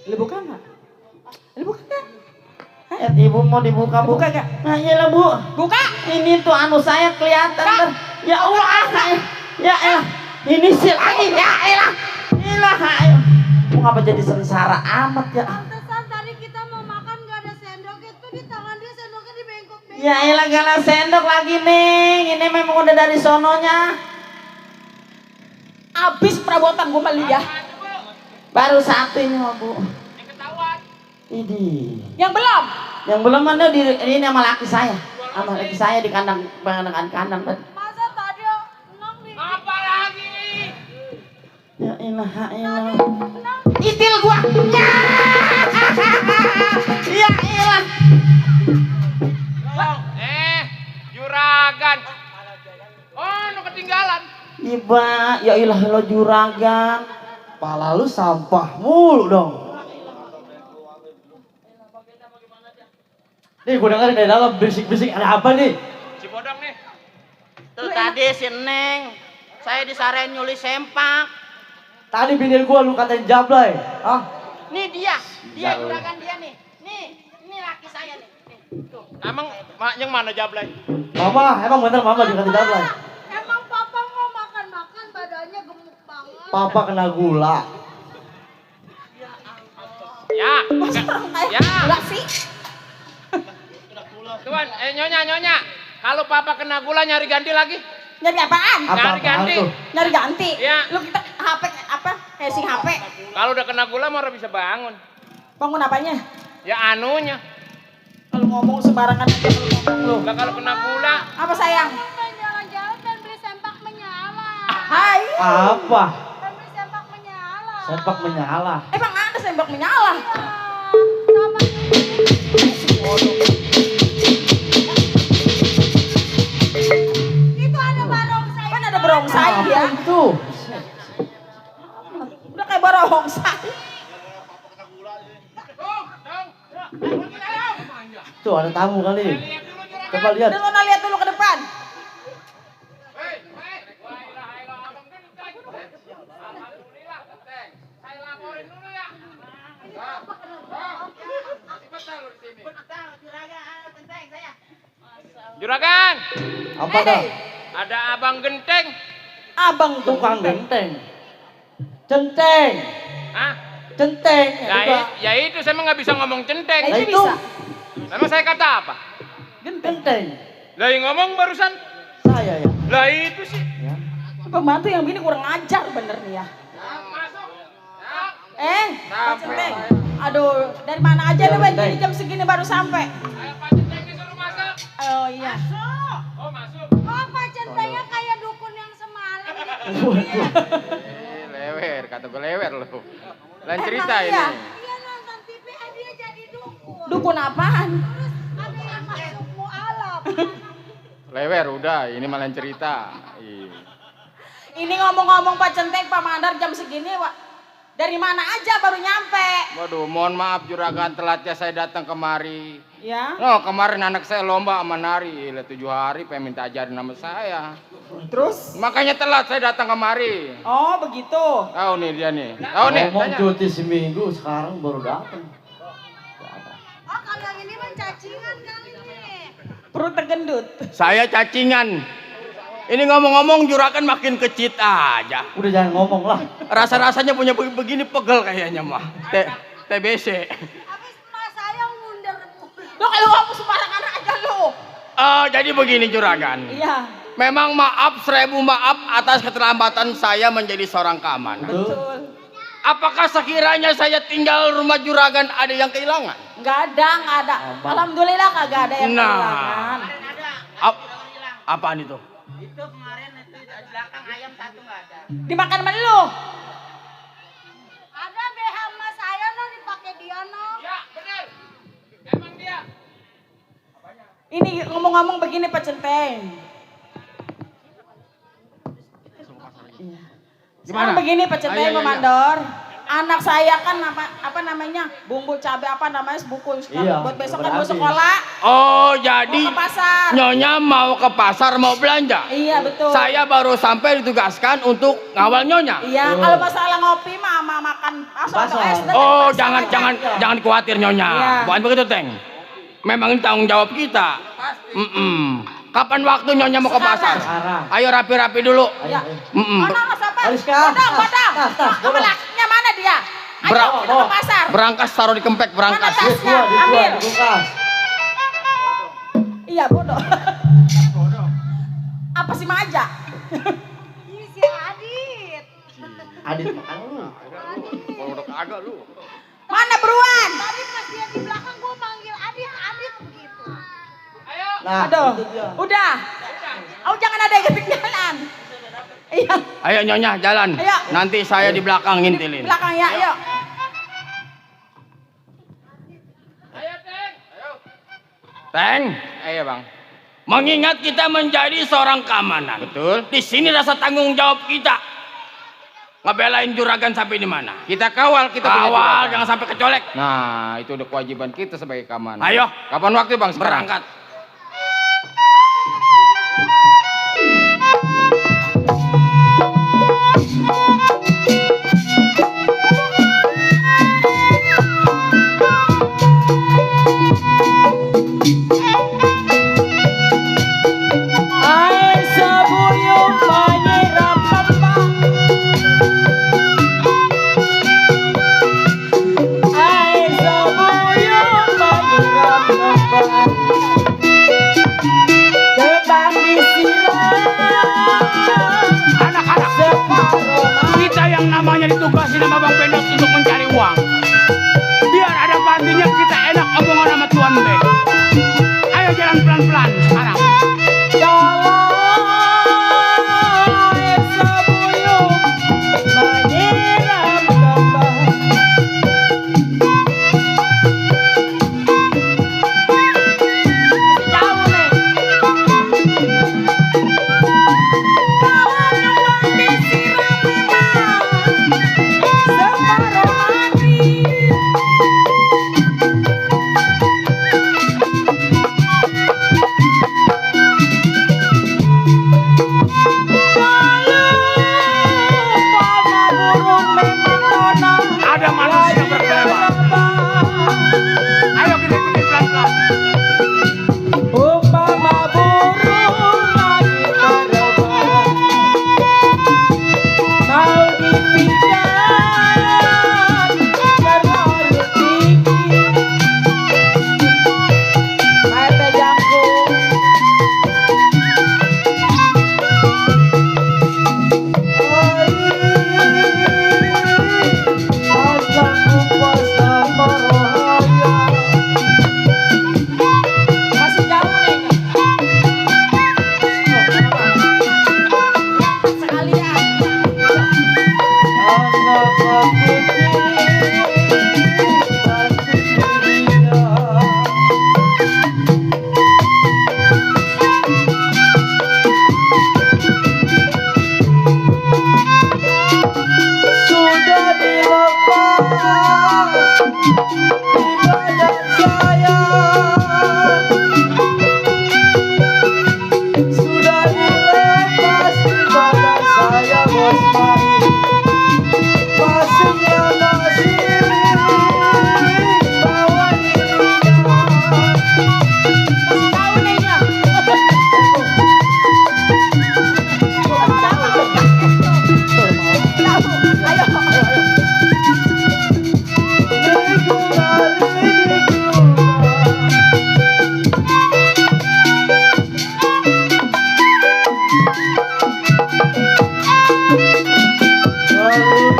Lu buka nggak? Lu buka nggak? Ibu mau dibuka, Bu. Buka nggak? Nah, iyalah, Bu. Buka. Ini tuh anu saya kelihatan. Ntar. Ya Allah. Ya elah. Ini sih lagi. Ya elah. Ilah. Mau ngapa jadi sengsara amat ya? Pantesan tadi kita mau makan gak ada sendok itu di tangan dia sendoknya di bengkok-bengkok. Ya elah gak ada sendok lagi nih. Ini memang udah dari sononya. Abis perabotan gue beli ya. Baru satu ini mah, Bu. Ini. Yang belum. Yang belum ada di ini sama laki saya. Sama laki saya di kandang kandang. Masa tadi enam di Apa lagi? Ya elah, elah. enam. Itil gua. Ya. Ya elah. Juragan. Oh, nu ketinggalan. Iba, ya ilah lo juragan. Pala lu sampah mulu dong. Nih gue dengerin dari dalam berisik-berisik, ada apa nih? Si bodong nih. Tuh tadi si Neng, saya disarain nyuli sempak. Tadi bini gua lu katain jablay. Ah, Nih dia juragan dia nih. Nih laki saya nih. Tuh. Emang yang mana jablay? mama, emang bener mama dikatain jablay. Emang papa mau makan-makan badannya gemuk banget. Papa kena gula. Ya. Ya. Enggak sih. Tuan, nyonya. Kalau papa kena gula nyari ganti lagi. Nyari apaan? Nyari ganti. tuh? Nyari ganti. Iya. Lu kita HP apa? Casing HP. Kalau udah kena gula mau bisa bangun. Bangun apanya? Ya anunya. Kalau ngomong sembarangan aja lu ngomong lu. Lah kalau kena gula, Apa sayang? Pengen jalan-jalan dan beli sempak menyala. Hai. Apa? Dan beli sempak menyala. Sepak menyala. Emang ada sembok menyala? Sama itu ada barongsai. Kan ada barongsai dia. Itu. Udah kayak barongsai. Tuh ada tamu kali. Coba lihat. Udah Nona lihat dulu ke depan. juragan, Apa dah? ada abang genteng. Abang Tukang genteng. Centeng. Hah? Centeng. Ya itu saya mah nggak bisa ngomong centeng. Nah, Itu itu bisa. Emang saya kata apa? Genteng. Lah yang ngomong barusan. Saya ya. Lah itu sih. Ya. Pembantu yang begini kurang ajar bener nih ya. Pak Centeng. Aduh, dari mana aja lu, Ben? Ini jam segini baru sampai. Ayo Pak Centeng disuruh masuk. Oh iya. Oh masuk. Oh, Pak Centengnya kayak dukun yang semalam. Lewer, kata gue lewer lu. Lain cerita Emang ini. iya? Dia nonton TV, dia jadi dukun. Dukun apaan? Terus ada yang masuk mualaf. Lewer udah, ini malah cerita. Iya. Ini ngomong-ngomong Pak Centeng, Pak Mandar jam segini, Pak. Dari mana aja baru nyampe? Waduh, mohon maaf juragan telatnya saya datang kemari. Ya. Oh, kemarin anak saya lomba sama nari. 7 hari pengen minta ajarin nama saya. Terus? Makanya telat saya datang kemari. Oh, begitu. Tahu nih dia nih. Tahu nih. Ngomong tanya. cuti seminggu sekarang baru datang. Oh, kalau yang ini mah cacingan kali ini. Perut tergendut. Saya cacingan. Ini ngomong-ngomong juragan makin kecit aja. Udah jangan ngomong lah. Rasa-rasanya punya begini pegel kayaknya mah. TBC. Habis mas saya ngunder. Lo kalau ngomong sembarangan aja lo. Jadi begini juragan. Iya. Memang maaf, 1000 maaf atas keterlambatan saya menjadi seorang keamanan. Betul. Apakah sekiranya saya tinggal rumah juragan ada yang kehilangan? Nggak ada. Alhamdulillah kagak ada yang Nah. kehilangan. Apaan itu? Itu kemarin itu di belakang ayam satu nggak ada. Dimakan sama lu. Ada BH mas saya no dipakai dia no. Ya benar. Emang dia. Ini ngomong-ngomong begini Pak Centeng. Gimana? Sekarang begini Pak Centeng, Iya. Komandor. Anak saya kan apa namanya? Bumbu cabai apa namanya? Buku Iya, buat besok kan berarti. mau sekolah. Oh, jadi Mau ke pasar. Nyonya mau ke pasar mau belanja. Iya, betul. Saya baru sampai ditugaskan untuk ngawal Nyonya. Iya, kalau masalah ngopi mah sama makan Pasar. es. Oh, jangan khawatir Nyonya. Iya. Bukan begitu, Teng. Memang ini tanggung jawab kita. Kapan waktu Nyonya mau ke pasar? Sekarang. Ayo rapi-rapi dulu. Ya. Mm-mm. Mana Mas apa? Aliska. Bodong. Sama lakinya mana dia? Ayo kita ke pasar. Berangkas taruh di kempek Mana berangkas. tasnya? Dijual Ambil. di kulkas. Iya, bodoh. Apa sih Maja? Ini si Adit. Adit makan lu. Kalau udah kagak lu. Mana beruan? Tadi pas dia di belakang gue manggil Adit, Adit begitu. Nah, Aduh, itu dia. udah. Oh, jangan ada yang ketinggalan. Iya, Ayo Nyonya jalan. Ayo. Nanti saya di belakang ngintilin. belakang ya, ayo. Teng, Ayo bang. mengingat kita menjadi seorang keamanan. Betul. Di sini rasa tanggung jawab kita. Ngebelain juragan sampai di mana? Kita kawal, kita punya Awal juragan. jangan sampai kecolek. Nah, itu udah kewajiban kita sebagai keamanan. Ayo. Kapan waktu bang? Sekarang? Berangkat. Air sebuyung menyiram lembah. Air sebuyung menyiram lembah. Tebang disiram. Anak-anak, kita yang namanya ditugasin sama Bang Pendok untuk mencari uang. Biar ada gantinya kita enak omongan sama Tuan B. Ayo jalan pelan-pelan sekarang. Air sebuyung menyiram lembah. Jauh nih. Separuh hati. Ada manusia berkelebat. Ayo kita ikutin pelan-pelan. Umpama burung lagi terbang, mau dipinjam terlalu tinggi. Mata jangkung. Masih jauh nih. Sekali ya. Sudah dilepas di badan saya. Sudah dilepas di badan saya, bos Mai. Pastinya masih bawa dirinya. Masih jauh nih ya. Jauh.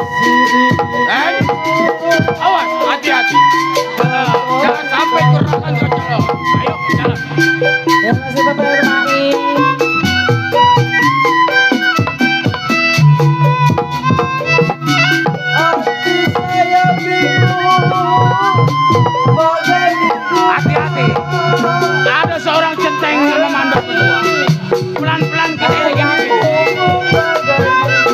Ayo. Awas, hati-hati. Jangan sampai juragan kecolok. Ayo jalan. Terima kasih Bapak Hermai. Hati saya bingung, begitu. Hati-hati. Ada seorang centeng sama mandor berdua. Pelan-pelan kita ini gini. Bingung, begitu.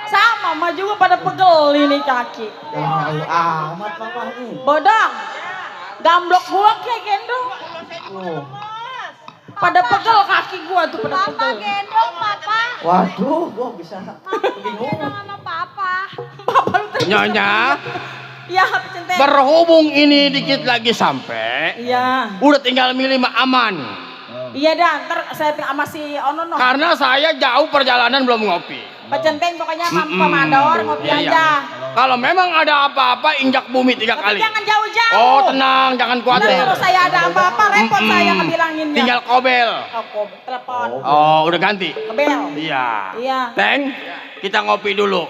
Sama, mah juga pada pegel ini kaki. Tahu amat mama nih. Bodong. Gamblok gua kayak gendong. Oh. Pada pegel kaki gua tuh pada Papa pegel. gendong papa. Waduh, gua bisa Gendong bingung. sama papa. Bapak lu terus. Nyonya, Iya, Centeng. berhubung ini dikit lagi sampai, Iya. udah tinggal milih mah aman. Iya dah, ntar saya sama si Ono noh. Karena saya jauh perjalanan belum ngopi. Pak Centeng pokoknya Pamador ngopi Iya, iya. aja. Kalau memang ada apa-apa, injak bumi 3 Tapi kali. jangan jauh-jauh. Oh tenang, jangan Ntar khawatir. kalau saya ada apa-apa repot saya ngebilanginnya. Tinggal kobel. Oh, telepon. Oh, udah ganti. Kebel. Iya. Iya. Teng, kita ngopi dulu.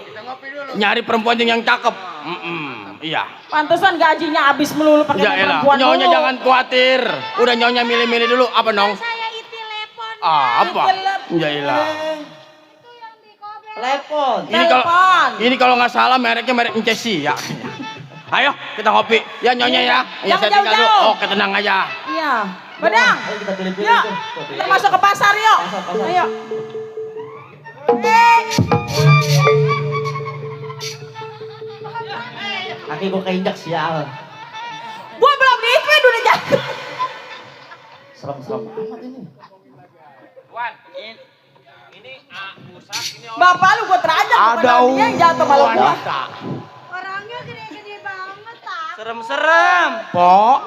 Nyari perempuan yang cakep. Iya. Pantesan gajinya habis melulu pakai Ya elah, perempuan nyonya dulu. jangan khawatir. Udah nyonya milih-milih dulu. Apa nong? Saya telepon. Apa? Ya elah. Itu yang di kobel. Telepon. Ini kalau nggak salah mereknya merek Incesi ya. Ayo kita ngopi. Ya nyonya ya. Ya Jangan saya tinggal dulu. jauh-jauh. Oke tenang aja. Iya. Badang. Ayo kita pilih-pilih Yuk. tuh. Kita masuk ke pasar yuk. Pasar. Ayo. Kaki gua keinjak sial. Gua belum diikuin udah jatuh. Serem-serem amat ini. Wan, ini rusak, ini Bapak lu gua teranjak bukan dia yang jatuh malu gua. Orangnya gede-gede banget tak. Serem-serem. Pok,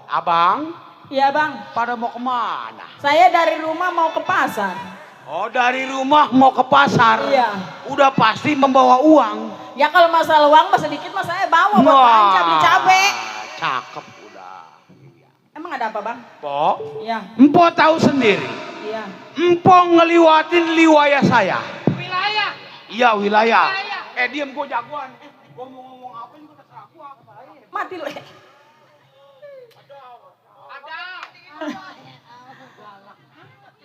abang, Iya bang, pada mau kemana? saya dari rumah mau ke pasar. Oh dari rumah mau ke pasar. Iya. Udah pasti membawa uang. Ya kalau masalah uang mah sedikit mah saya bawa buat belanja beli cabe. Cakep udah. Emang ada apa bang? Pok, Iya, Empo tahu sendiri. iya. Empo ngeliwatin liwaya saya. wilayah. Iya wilayah. Diem gua jagoan. Gua mau ngomong apa juga terserah gua. Mati lu.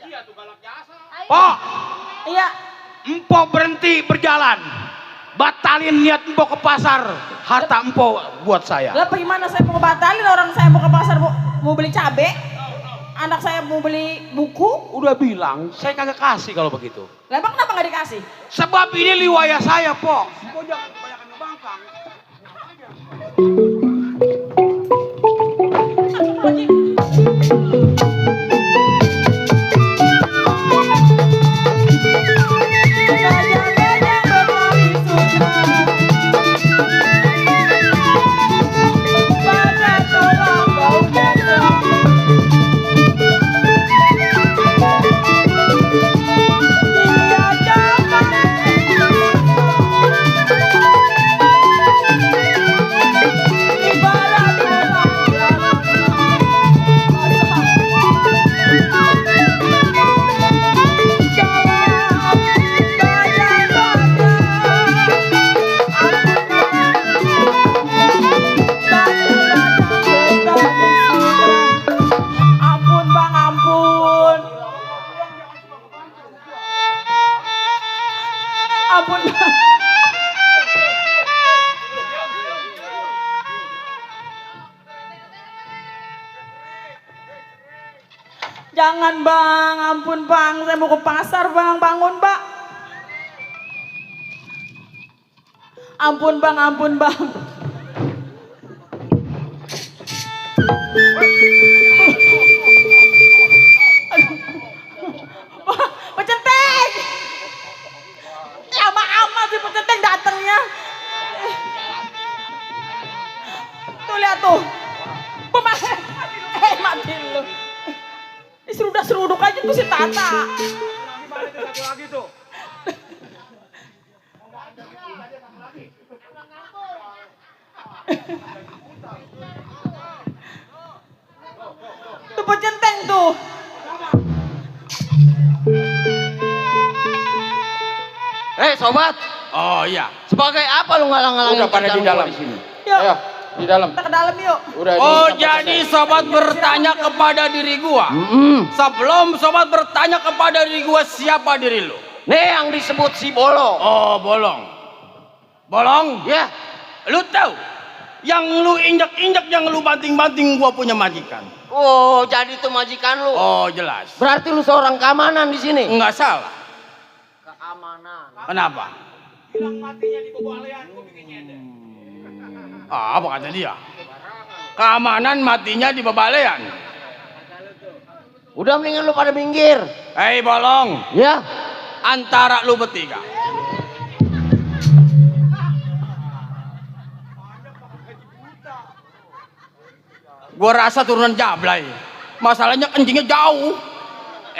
Iya tuh galak jasa. Pok, Iya. Empo berhenti berjalan. Batalin niat Empo ke pasar. Harta Empo buat saya. Lah gimana saya mau batalin orang saya mau ke pasar mau beli cabe? Anak saya mau beli buku? Udah bilang, saya kagak kasih kalau begitu. Lah emang kenapa nggak dikasih? Sebab ini liwaya saya, Pok. Empo jangan kebanyakan ngebangkang. Ampun bang, ampun. Ampun bang. Jangan bang, ampun bang, saya mau ke pasar bang, bangun bang. Ampun bang, ampun bang. Pecenteng. Lama amat sih pecenteng datangnya. Tuh lihat tuh. Pemain. Mati lu. Seruduk aja tuh si Tata. Gimana tuh satu lagi tuh? Tuh pecenteng tuh. Sobat, Oh iya. sebagai apa lu ngalang-ngalangin Udah pada di kerjaan dalam gua sini. Yuk. Ayo di dalam. Kita ke dalam yuk. Udah. Oh di- jadi sobat bertanya kepada diri gua. Sebelum sobat bertanya kepada diri gua siapa diri lu? Nih yang disebut si Bolo. Oh bolong. Bolong? Ya, Lu tahu? Yang lu injak-injak, yang lu banting-banting gua punya majikan. oh jadi itu majikan lu. Oh jelas. Berarti lu seorang keamanan di sini. Enggak salah. Keamanan. Kenapa? Bilang matinya di bebalean, gua bikin nyender. Apa kata dia? Keamanan matinya di bebalean. Udah mendingan lu pada minggir. Hei bolong, Ya. antara lu bertiga. Gua rasa turunan Jablay. Masalahnya kencingnya jauh.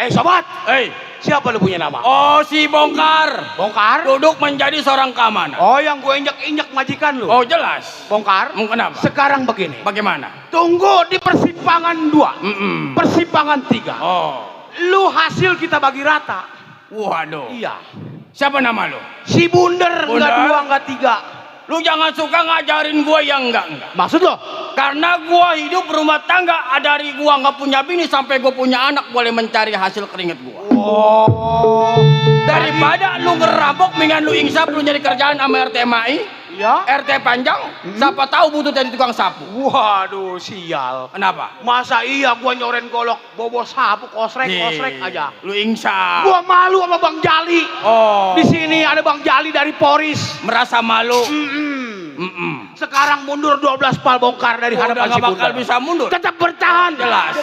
Sobat, Hei, siapa lu punya nama? oh si Bongkar. Bongkar? Duduk menjadi seorang keamanan. Oh, yang gue injak-injak majikan lu. Oh jelas. Bongkar. Kenapa? Sekarang begini. Bagaimana? Tunggu di persimpangan 2. Mm-mm. Persimpangan 3. Oh, Lu hasil kita bagi rata. waduh. Iya. Siapa nama lu? Si Bunder, Bunder? enggak 2, enggak 3. Lu jangan suka ngajarin gua yang enggak. Maksud lo? Karena gua hidup rumah tangga, dari gua nggak punya bini sampai gua punya anak boleh mencari hasil keringet gua. Oh. Daripada lu ngerampok, mendingan lu insaf lu nyari kerjaan sama RT MAI, Ya. RT Panjang, siapa tahu butuh jadi tukang sapu. Waduh, sial. Kenapa? Masa iya gua nyoren golok, bobo sapu, kosrek Nih, aja. Lu insaf. Gua malu sama Bang Jali. Oh, Di sini ada Bang Jali dari Poris. merasa malu. Mm-mm. Sekarang mundur 12 pal Bongkar dari Udah hadapan si nggak bakal Bunder. bisa mundur. Tetap bertahan. Jelas.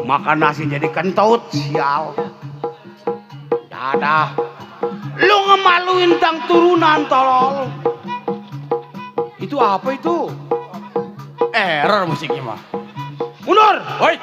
Makan nasi jadi kentut, sial. Ya dah. Lu ngemaluin tang turunan tolol. Itu apa itu? Error musiknya mah. Mundur. Woi.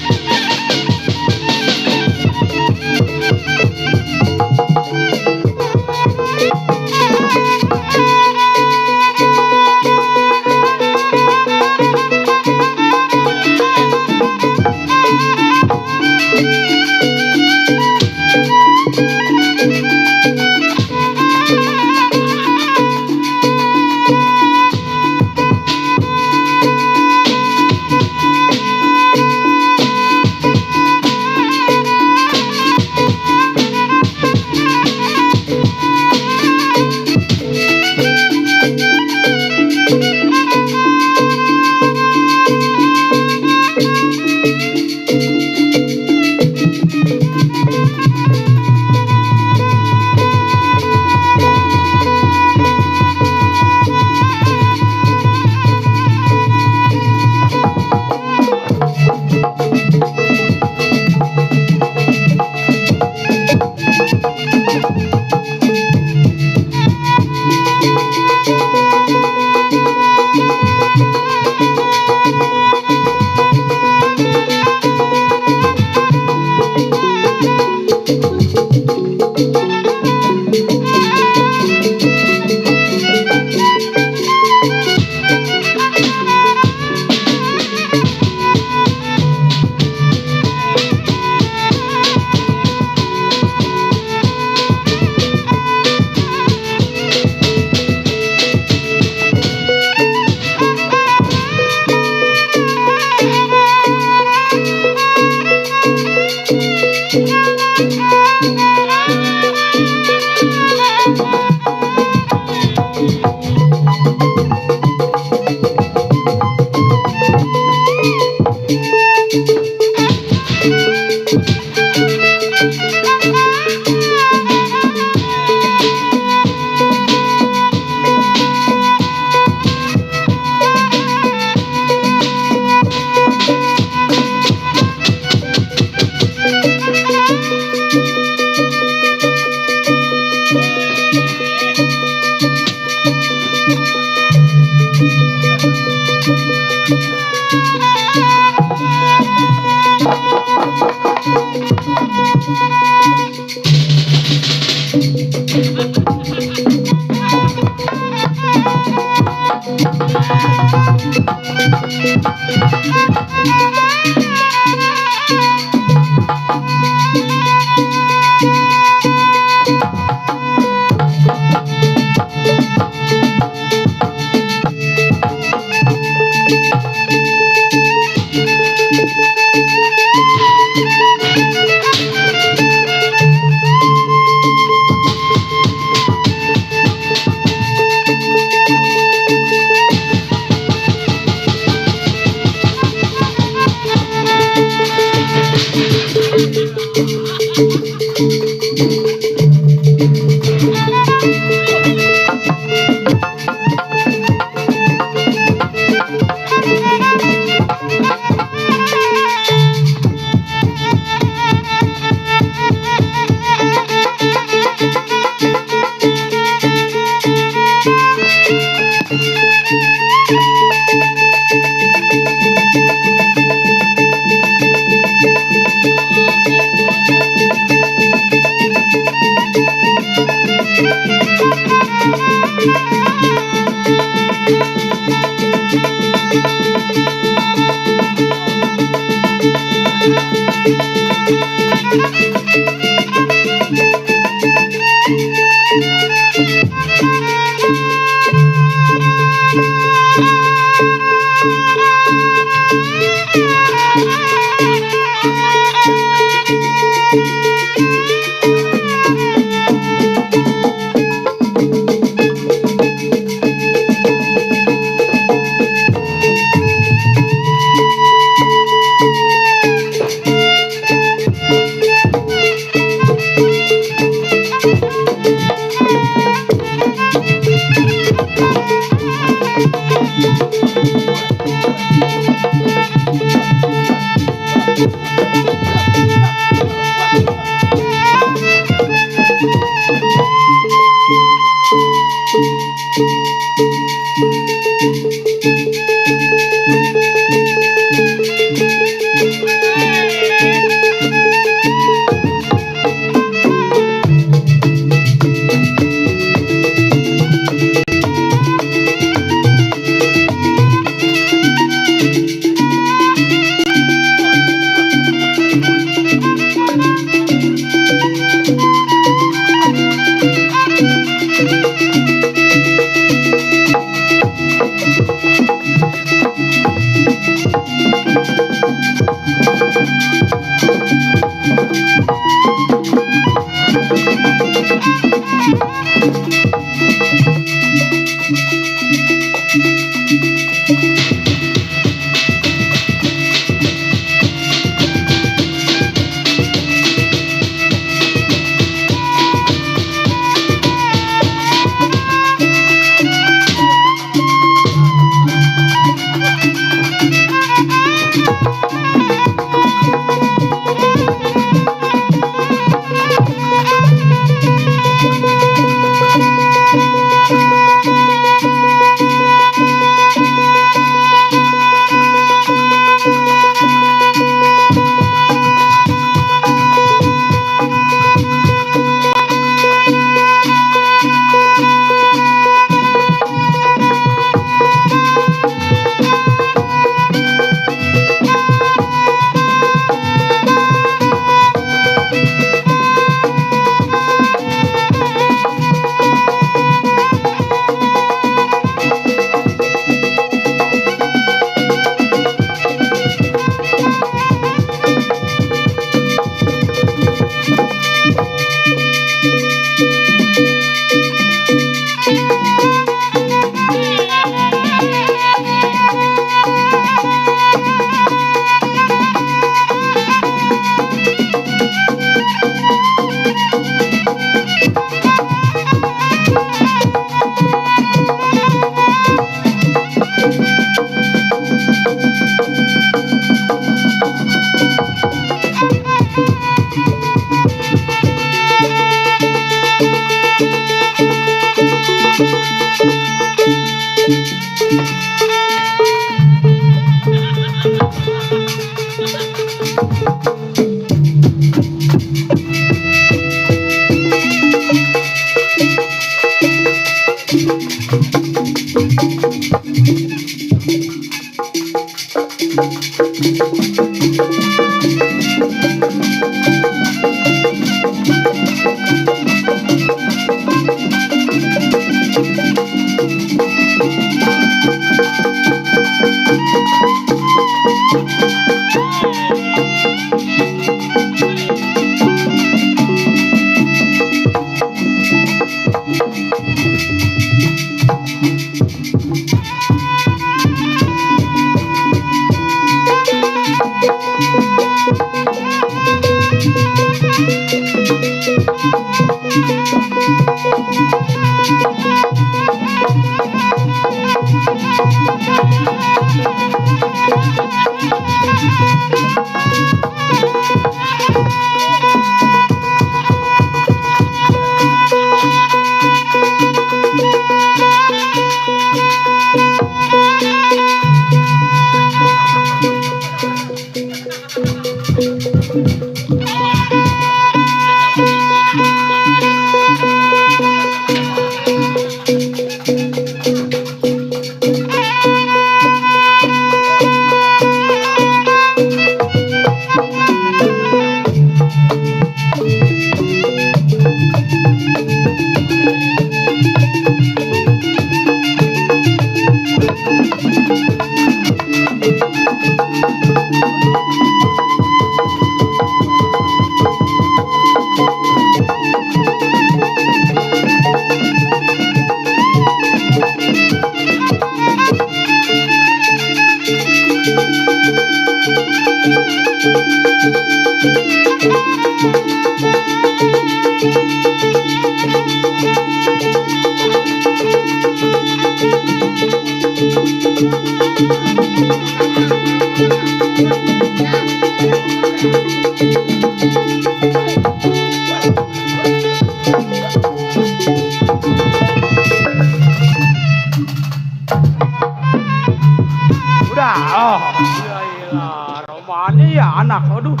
Udah, oh. Ya ilah, Romanya ya anak, aduh.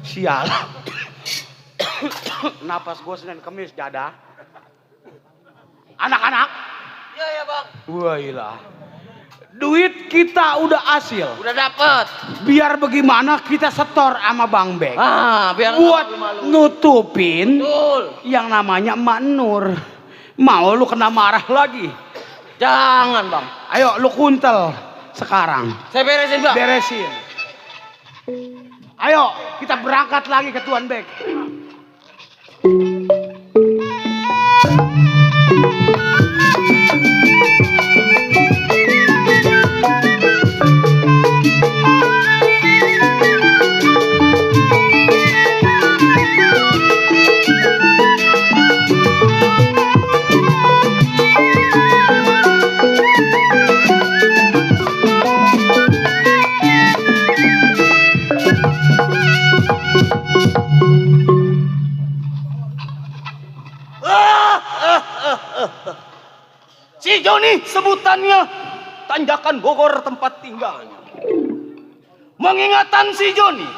Sial. Napas gue Senin Kemis jadah. Anak-anak. Iya ya bang. Wah ilah. Duit kita udah hasil. Udah dapet. Biar bagaimana kita setor sama Bang Bek. Biar Buat nggak malu-malu. nutupin Betul. yang namanya Mak Nur. Mau lu kena marah lagi? Jangan bang. Ayo lu kuntel sekarang. Saya beresin bang. Beresin. Ayo kita berangkat lagi ke Tuan Bek. Si Joni sebutannya tanjakan Bogor tempat tinggalnya. Mengingatan si Joni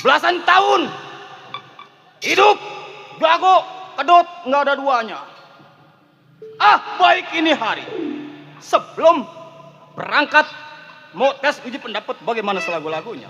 belasan tahun hidup jago kedot nggak ada duanya. Baik ini hari sebelum berangkat mau tes uji pendapat bagaimana selagu-lagunya.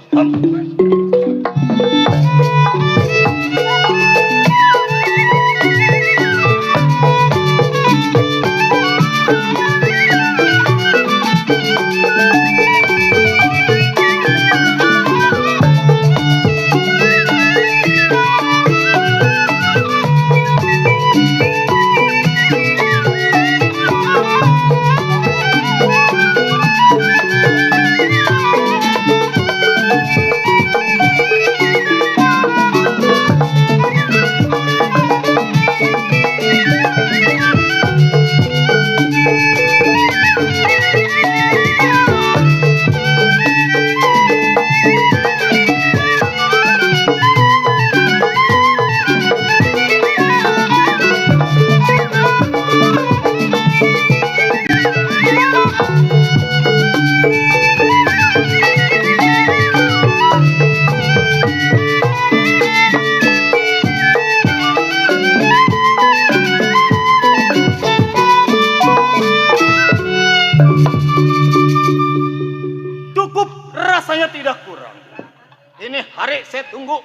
tunggu.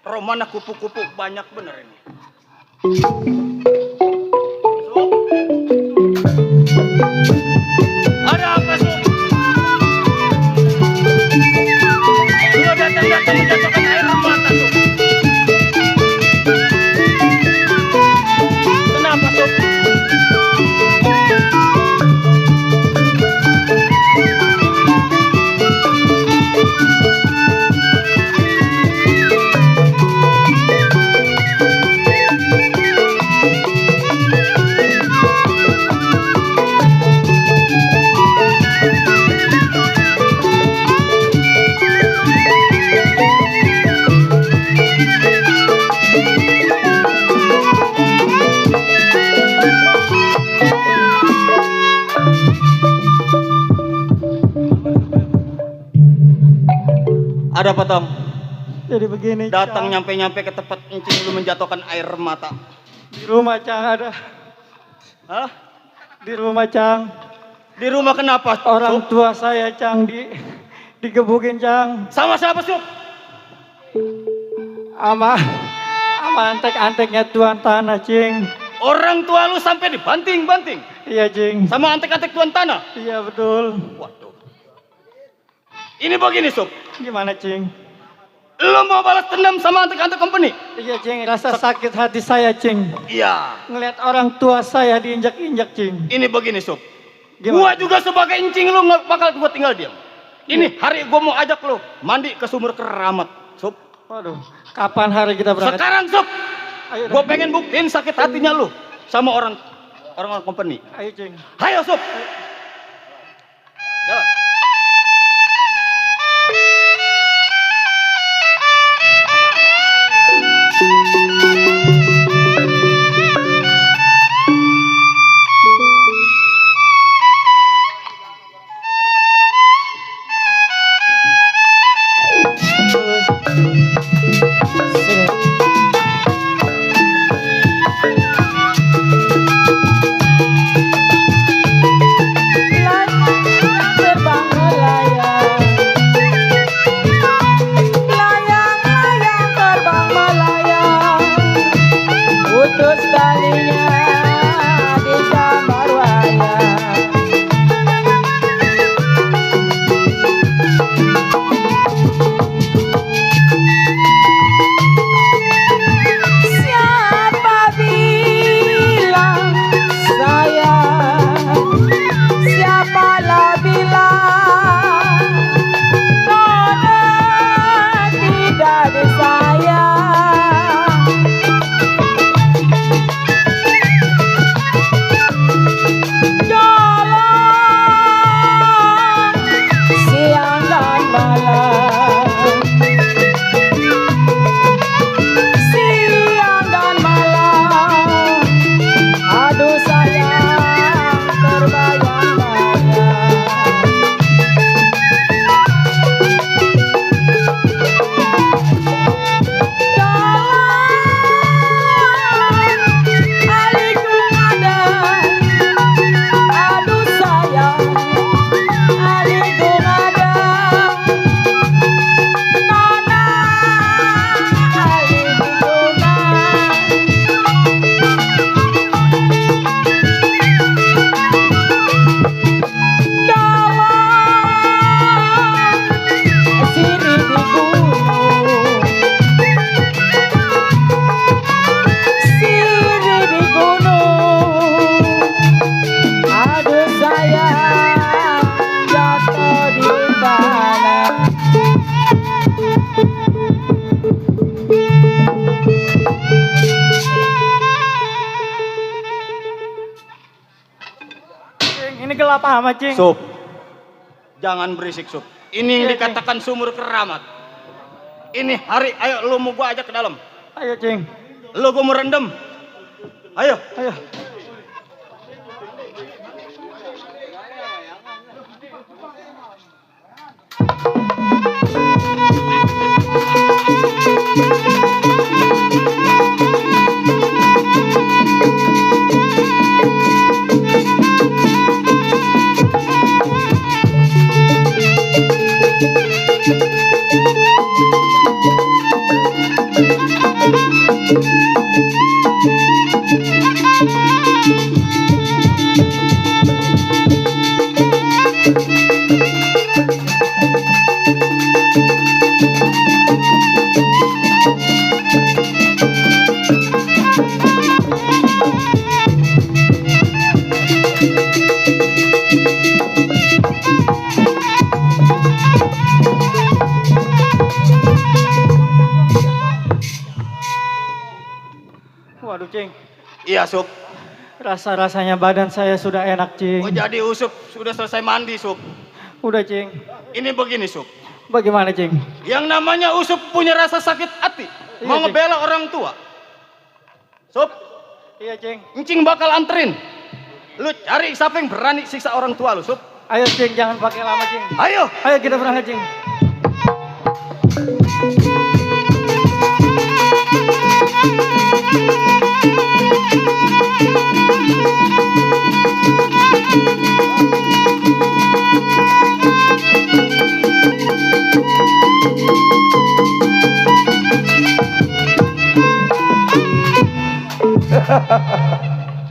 Romana kupu-kupu banyak bener ini. Sup. Ada apa, Sup? Lu datang-datang menjatuhkan air mata, Sup. Kenapa, Sup? Ada apa, Tom? Jadi begini, Datang Cang. nyampe-nyampe ke tempat encing lu menjatuhkan air mata. Di rumah Cang ada. Hah? Di rumah Cang. Di rumah kenapa? Orang Sup? tua saya Cang digebukin Cang. Sama siapa, Sup? Ama antek-anteknya tuan tanah Cing. Orang tua lu sampai dibanting-banting Iya Cing. sama antek-antek tuan tanah. Iya betul. Waduh. Ini begini, Sup. Gimana Cing? Lu mau balas dendam sama antek-antek company? Iya Cing, rasa sakit hati saya Cing. Iya. Ngeliat orang tua saya diinjak-injak Cing. Ini begini, Sup. Gimana? Gua juga sebagai encing lu nggak bakal gua tinggal diam. Ini hari gua mau ajak lu mandi ke sumur keramat, Sup. Waduh, kapan hari kita berangkat? Sekarang, Sup. Ayo, Gua pengen buktiin sakit hatinya lu sama orang company. ayo Cing. Hayo, Sup. Jalan. gelap amat, Cing. Sup, jangan berisik, Sup. Ini yang dikatakan sumur keramat. Ini hari, ayo lu mau gua ajak ke dalam. Ayo, Cing. Lu gua mau rendem. Ayo. Ayo. Waduh, Cing. Iya, Sup. Rasa-rasanya badan saya sudah enak, Cing. Oh, jadi Usup sudah selesai mandi, Sup. Udah, Cing. Ini begini, Sup. Bagaimana, Cing? Yang namanya Usup punya rasa sakit hati. Iya, Mau Cing. ngebela orang tua. Sup, Iya, Cing. Encing bakal anterin. Lu cari siapa yang berani siksa orang tua lu, Sup. Ayo, Cing, jangan pakai lama, Cing. Ayo. Ayo kita berangkat, Cing.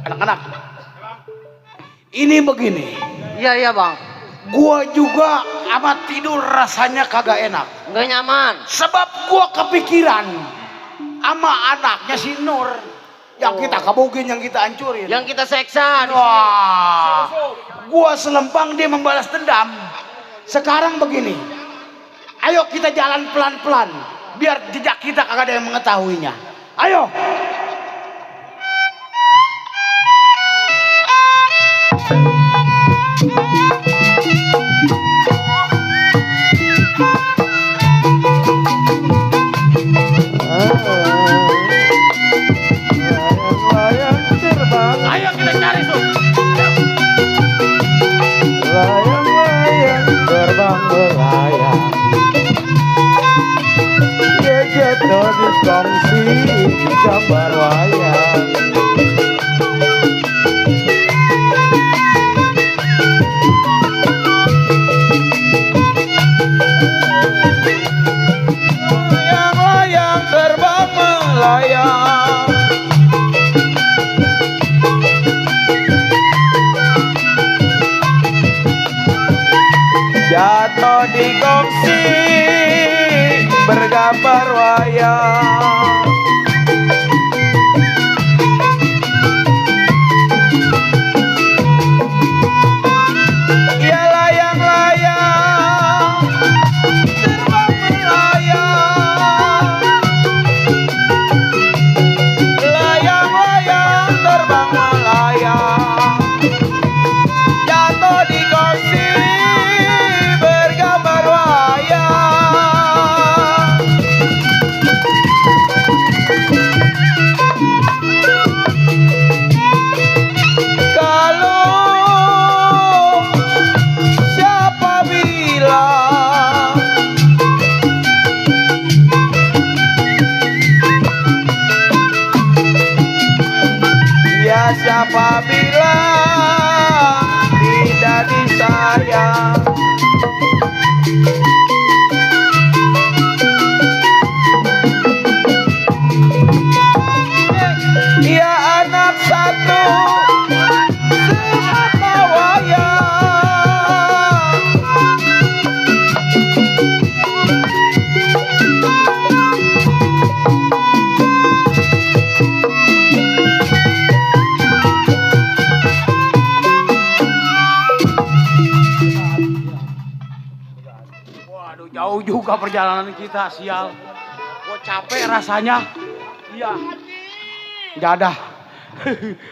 Anak-anak, ini begini. Iya bang. Gua juga amat tidur rasanya kagak enak. Nggak nyaman. Sebab gua kepikiran sama anaknya si Nur. Yang kita kabugin, yang kita hancurin. Yang kita seksa. Wah, gua selempang dia membalas dendam. Sekarang begini, ayo kita jalan pelan-pelan. Biar jejak kita kagak ada yang mengetahuinya. Ayo. Layang terbang, Ayo kita cari, Sup. layang terbang melayang. Dia jatuh di kongsi di gambar wayang. Layang terbang melayang. Jatuh di gongsi bergambar wayang. Ya layang-layang terbang melayang. Layang-layang terbang melayang. Jatuh di gongsi bergambar wayang. Kalau siapa bilang ya siapa bilang tidak disayang. Ya anak satu semata wayang. Waduh, jauh juga perjalanan kita, sial. Gua capek rasanya. Iya. Nggak ada.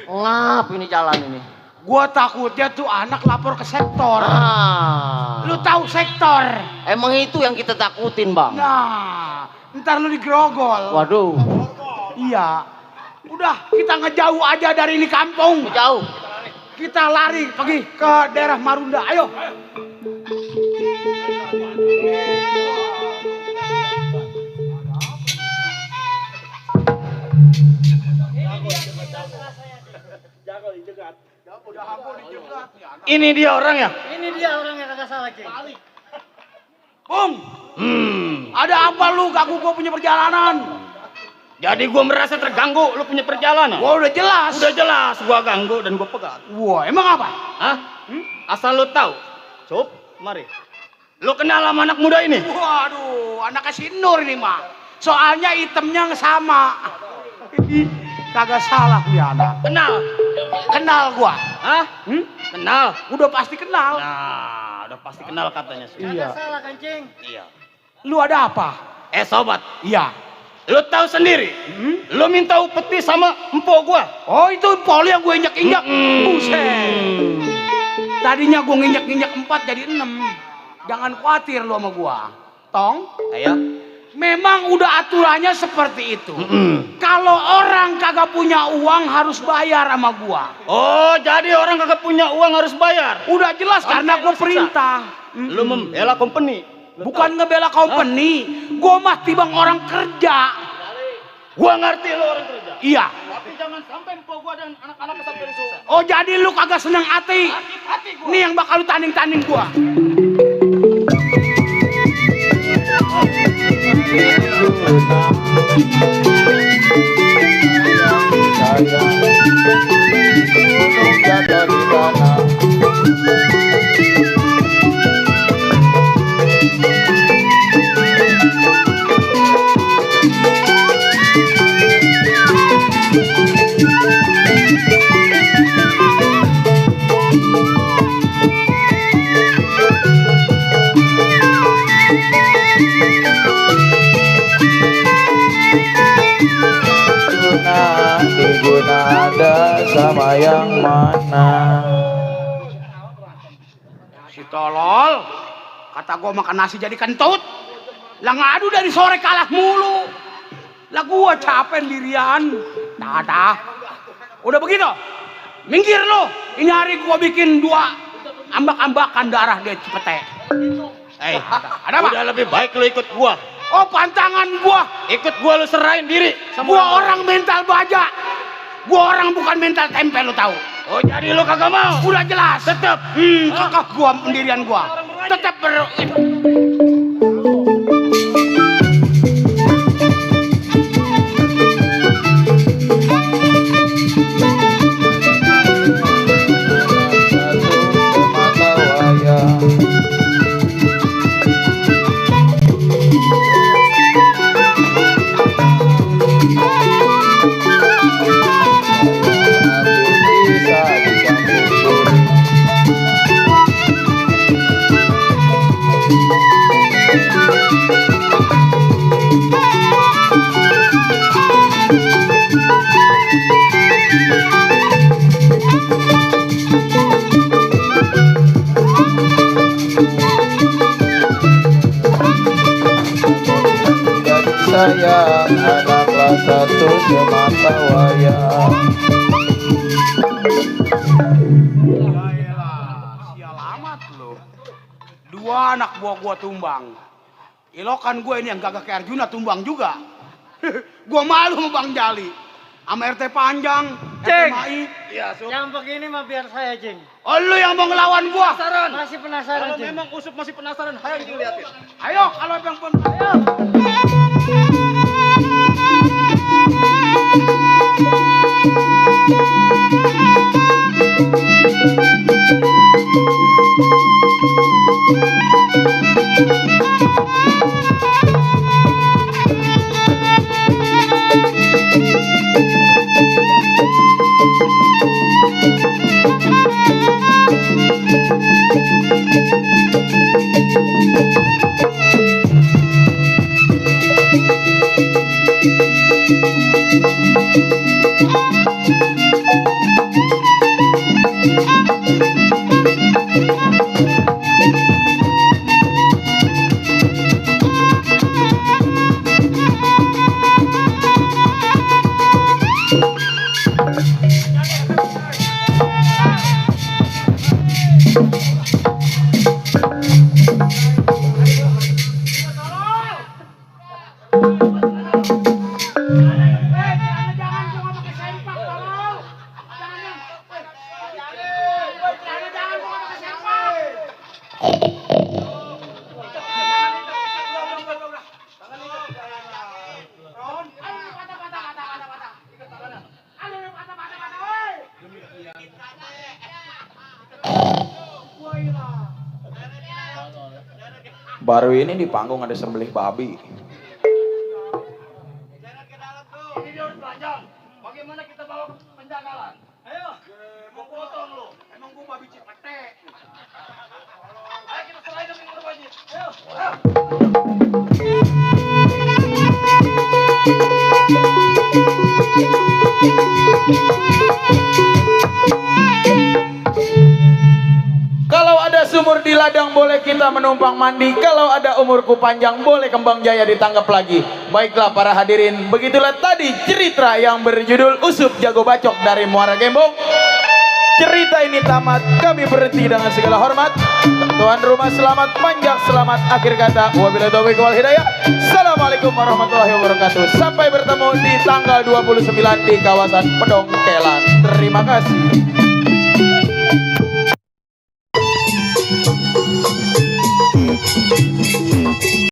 Ngap ini jalan ini. Gua takutnya tuh anak lapor ke sektor. Ah. Lu tahu sektor? Emang itu yang kita takutin bang. Nah, ntar lu digerogol. Waduh. Iya. Udah, kita ngejauh aja dari ini kampung. Jauh. Kita lari pergi ke daerah Marunda. Ayo. Ini dia orangnya. Ini dia orang yang kagak salah, Cing. Bung, ada apa lu ganggu gua punya perjalanan? Jadi gua merasa terganggu lu punya perjalanan. Gua udah jelas. Udah jelas gua ganggu dan gua pegat. Wah, emang apa? Hah? Asal lu tahu. Cup, mari. Lu kenal sama anak muda ini? Waduh, anaknya si Nur ini mah. Soalnya itemnya sama. Kagak salah punya anak. Kenal. Kenal gua. Hah? Kenal. Udah pasti kenal. Nah, udah pasti kenal katanya. Iya. Salah kancing. Iya. Lu ada apa? Sobat, Iya. lu tahu sendiri. Lu minta upeti sama empok gua. Oh, itu poli yang gue injak-injak. Buset. Tadinya gue nginjak-injak 4 jadi 6. Jangan khawatir lu sama gua. Tong, Ayo. memang udah aturannya seperti itu. Kalau orang kagak punya uang harus bayar sama gua. Oh, jadi orang kagak punya uang harus bayar. Udah jelas karena gue perintah. Lu membela company. Bukan ngebela company, gue mah tibang orang kerja. Gua ngerti lu orang kerja. Iya. Tapi jangan sampai empok gua dan anak-anak sampai rusuh. Oh, jadi lu kagak seneng hati. Nih yang bakal lu tanding-tanding gua. Gunung jatuh di tanah. Guna ada sama yang mana? Si tolol, kata gua makan nasi jadi kentut. Lah ngadu dari sore kalah mulu. Lah gua capek dirian. Dah. Udah begitu? Minggir lu. Ini hari gua bikin 2 ambak-ambakan darah dia Cipete. Ada apa? Udah lebih baik lu ikut gua. Oh, pantangan gua. Ikut gua lu serahin diri sama Gua orang mental baja. Gua orang bukan mental tempe, lu tahu. Oh, jadi lu kagak mau? Udah jelas. Tetep. Kakak gua pendirian gua. Tetap Semata wayang. Bisa dicampur. Tidak disayang anak kelas 1 semata wayang. sial amat lu. 2 anak buah gua tumbang. Ilokan gua ini yang gagak kayak Arjuna tumbang juga. Gua malu sama Bang Jali. Sama RT Panjang, Ceng. RT Mai. Iya, Sup. Yang begini mah biar saya, Jeng. Oh, lu yang mau ngelawan gua. Masih penasaran, Kalau Jeng. memang Usup masih penasaran, ayo dilihatin. Ayo, kalau yang ayo. Baru ini di panggung ada sembelih babi. Jangan ke dalam tuh. Ini dia harus telanjang. Bagaimana kita bawa penjagalan? Ayo. Gua potong lu. Emang gua babi cipete. Ayo kita serahin demi berbaju. Ayo. Kalau ada sumur di ladang boleh kita menumpang mandi. Kalau ada umurku panjang boleh kembang jaya ditanggap lagi. Baiklah para hadirin, begitulah tadi cerita yang berjudul Usup Jago Bacok dari Muara Gembong. Cerita ini tamat, kami berhenti dengan segala hormat. Tuan rumah selamat, panjang selamat, akhir kata wabillahi taufiq wal hidayah. Assalamualaikum warahmatullahi wabarakatuh. Sampai bertemu di tanggal 29 di kawasan Pedongkelan. Terima kasih.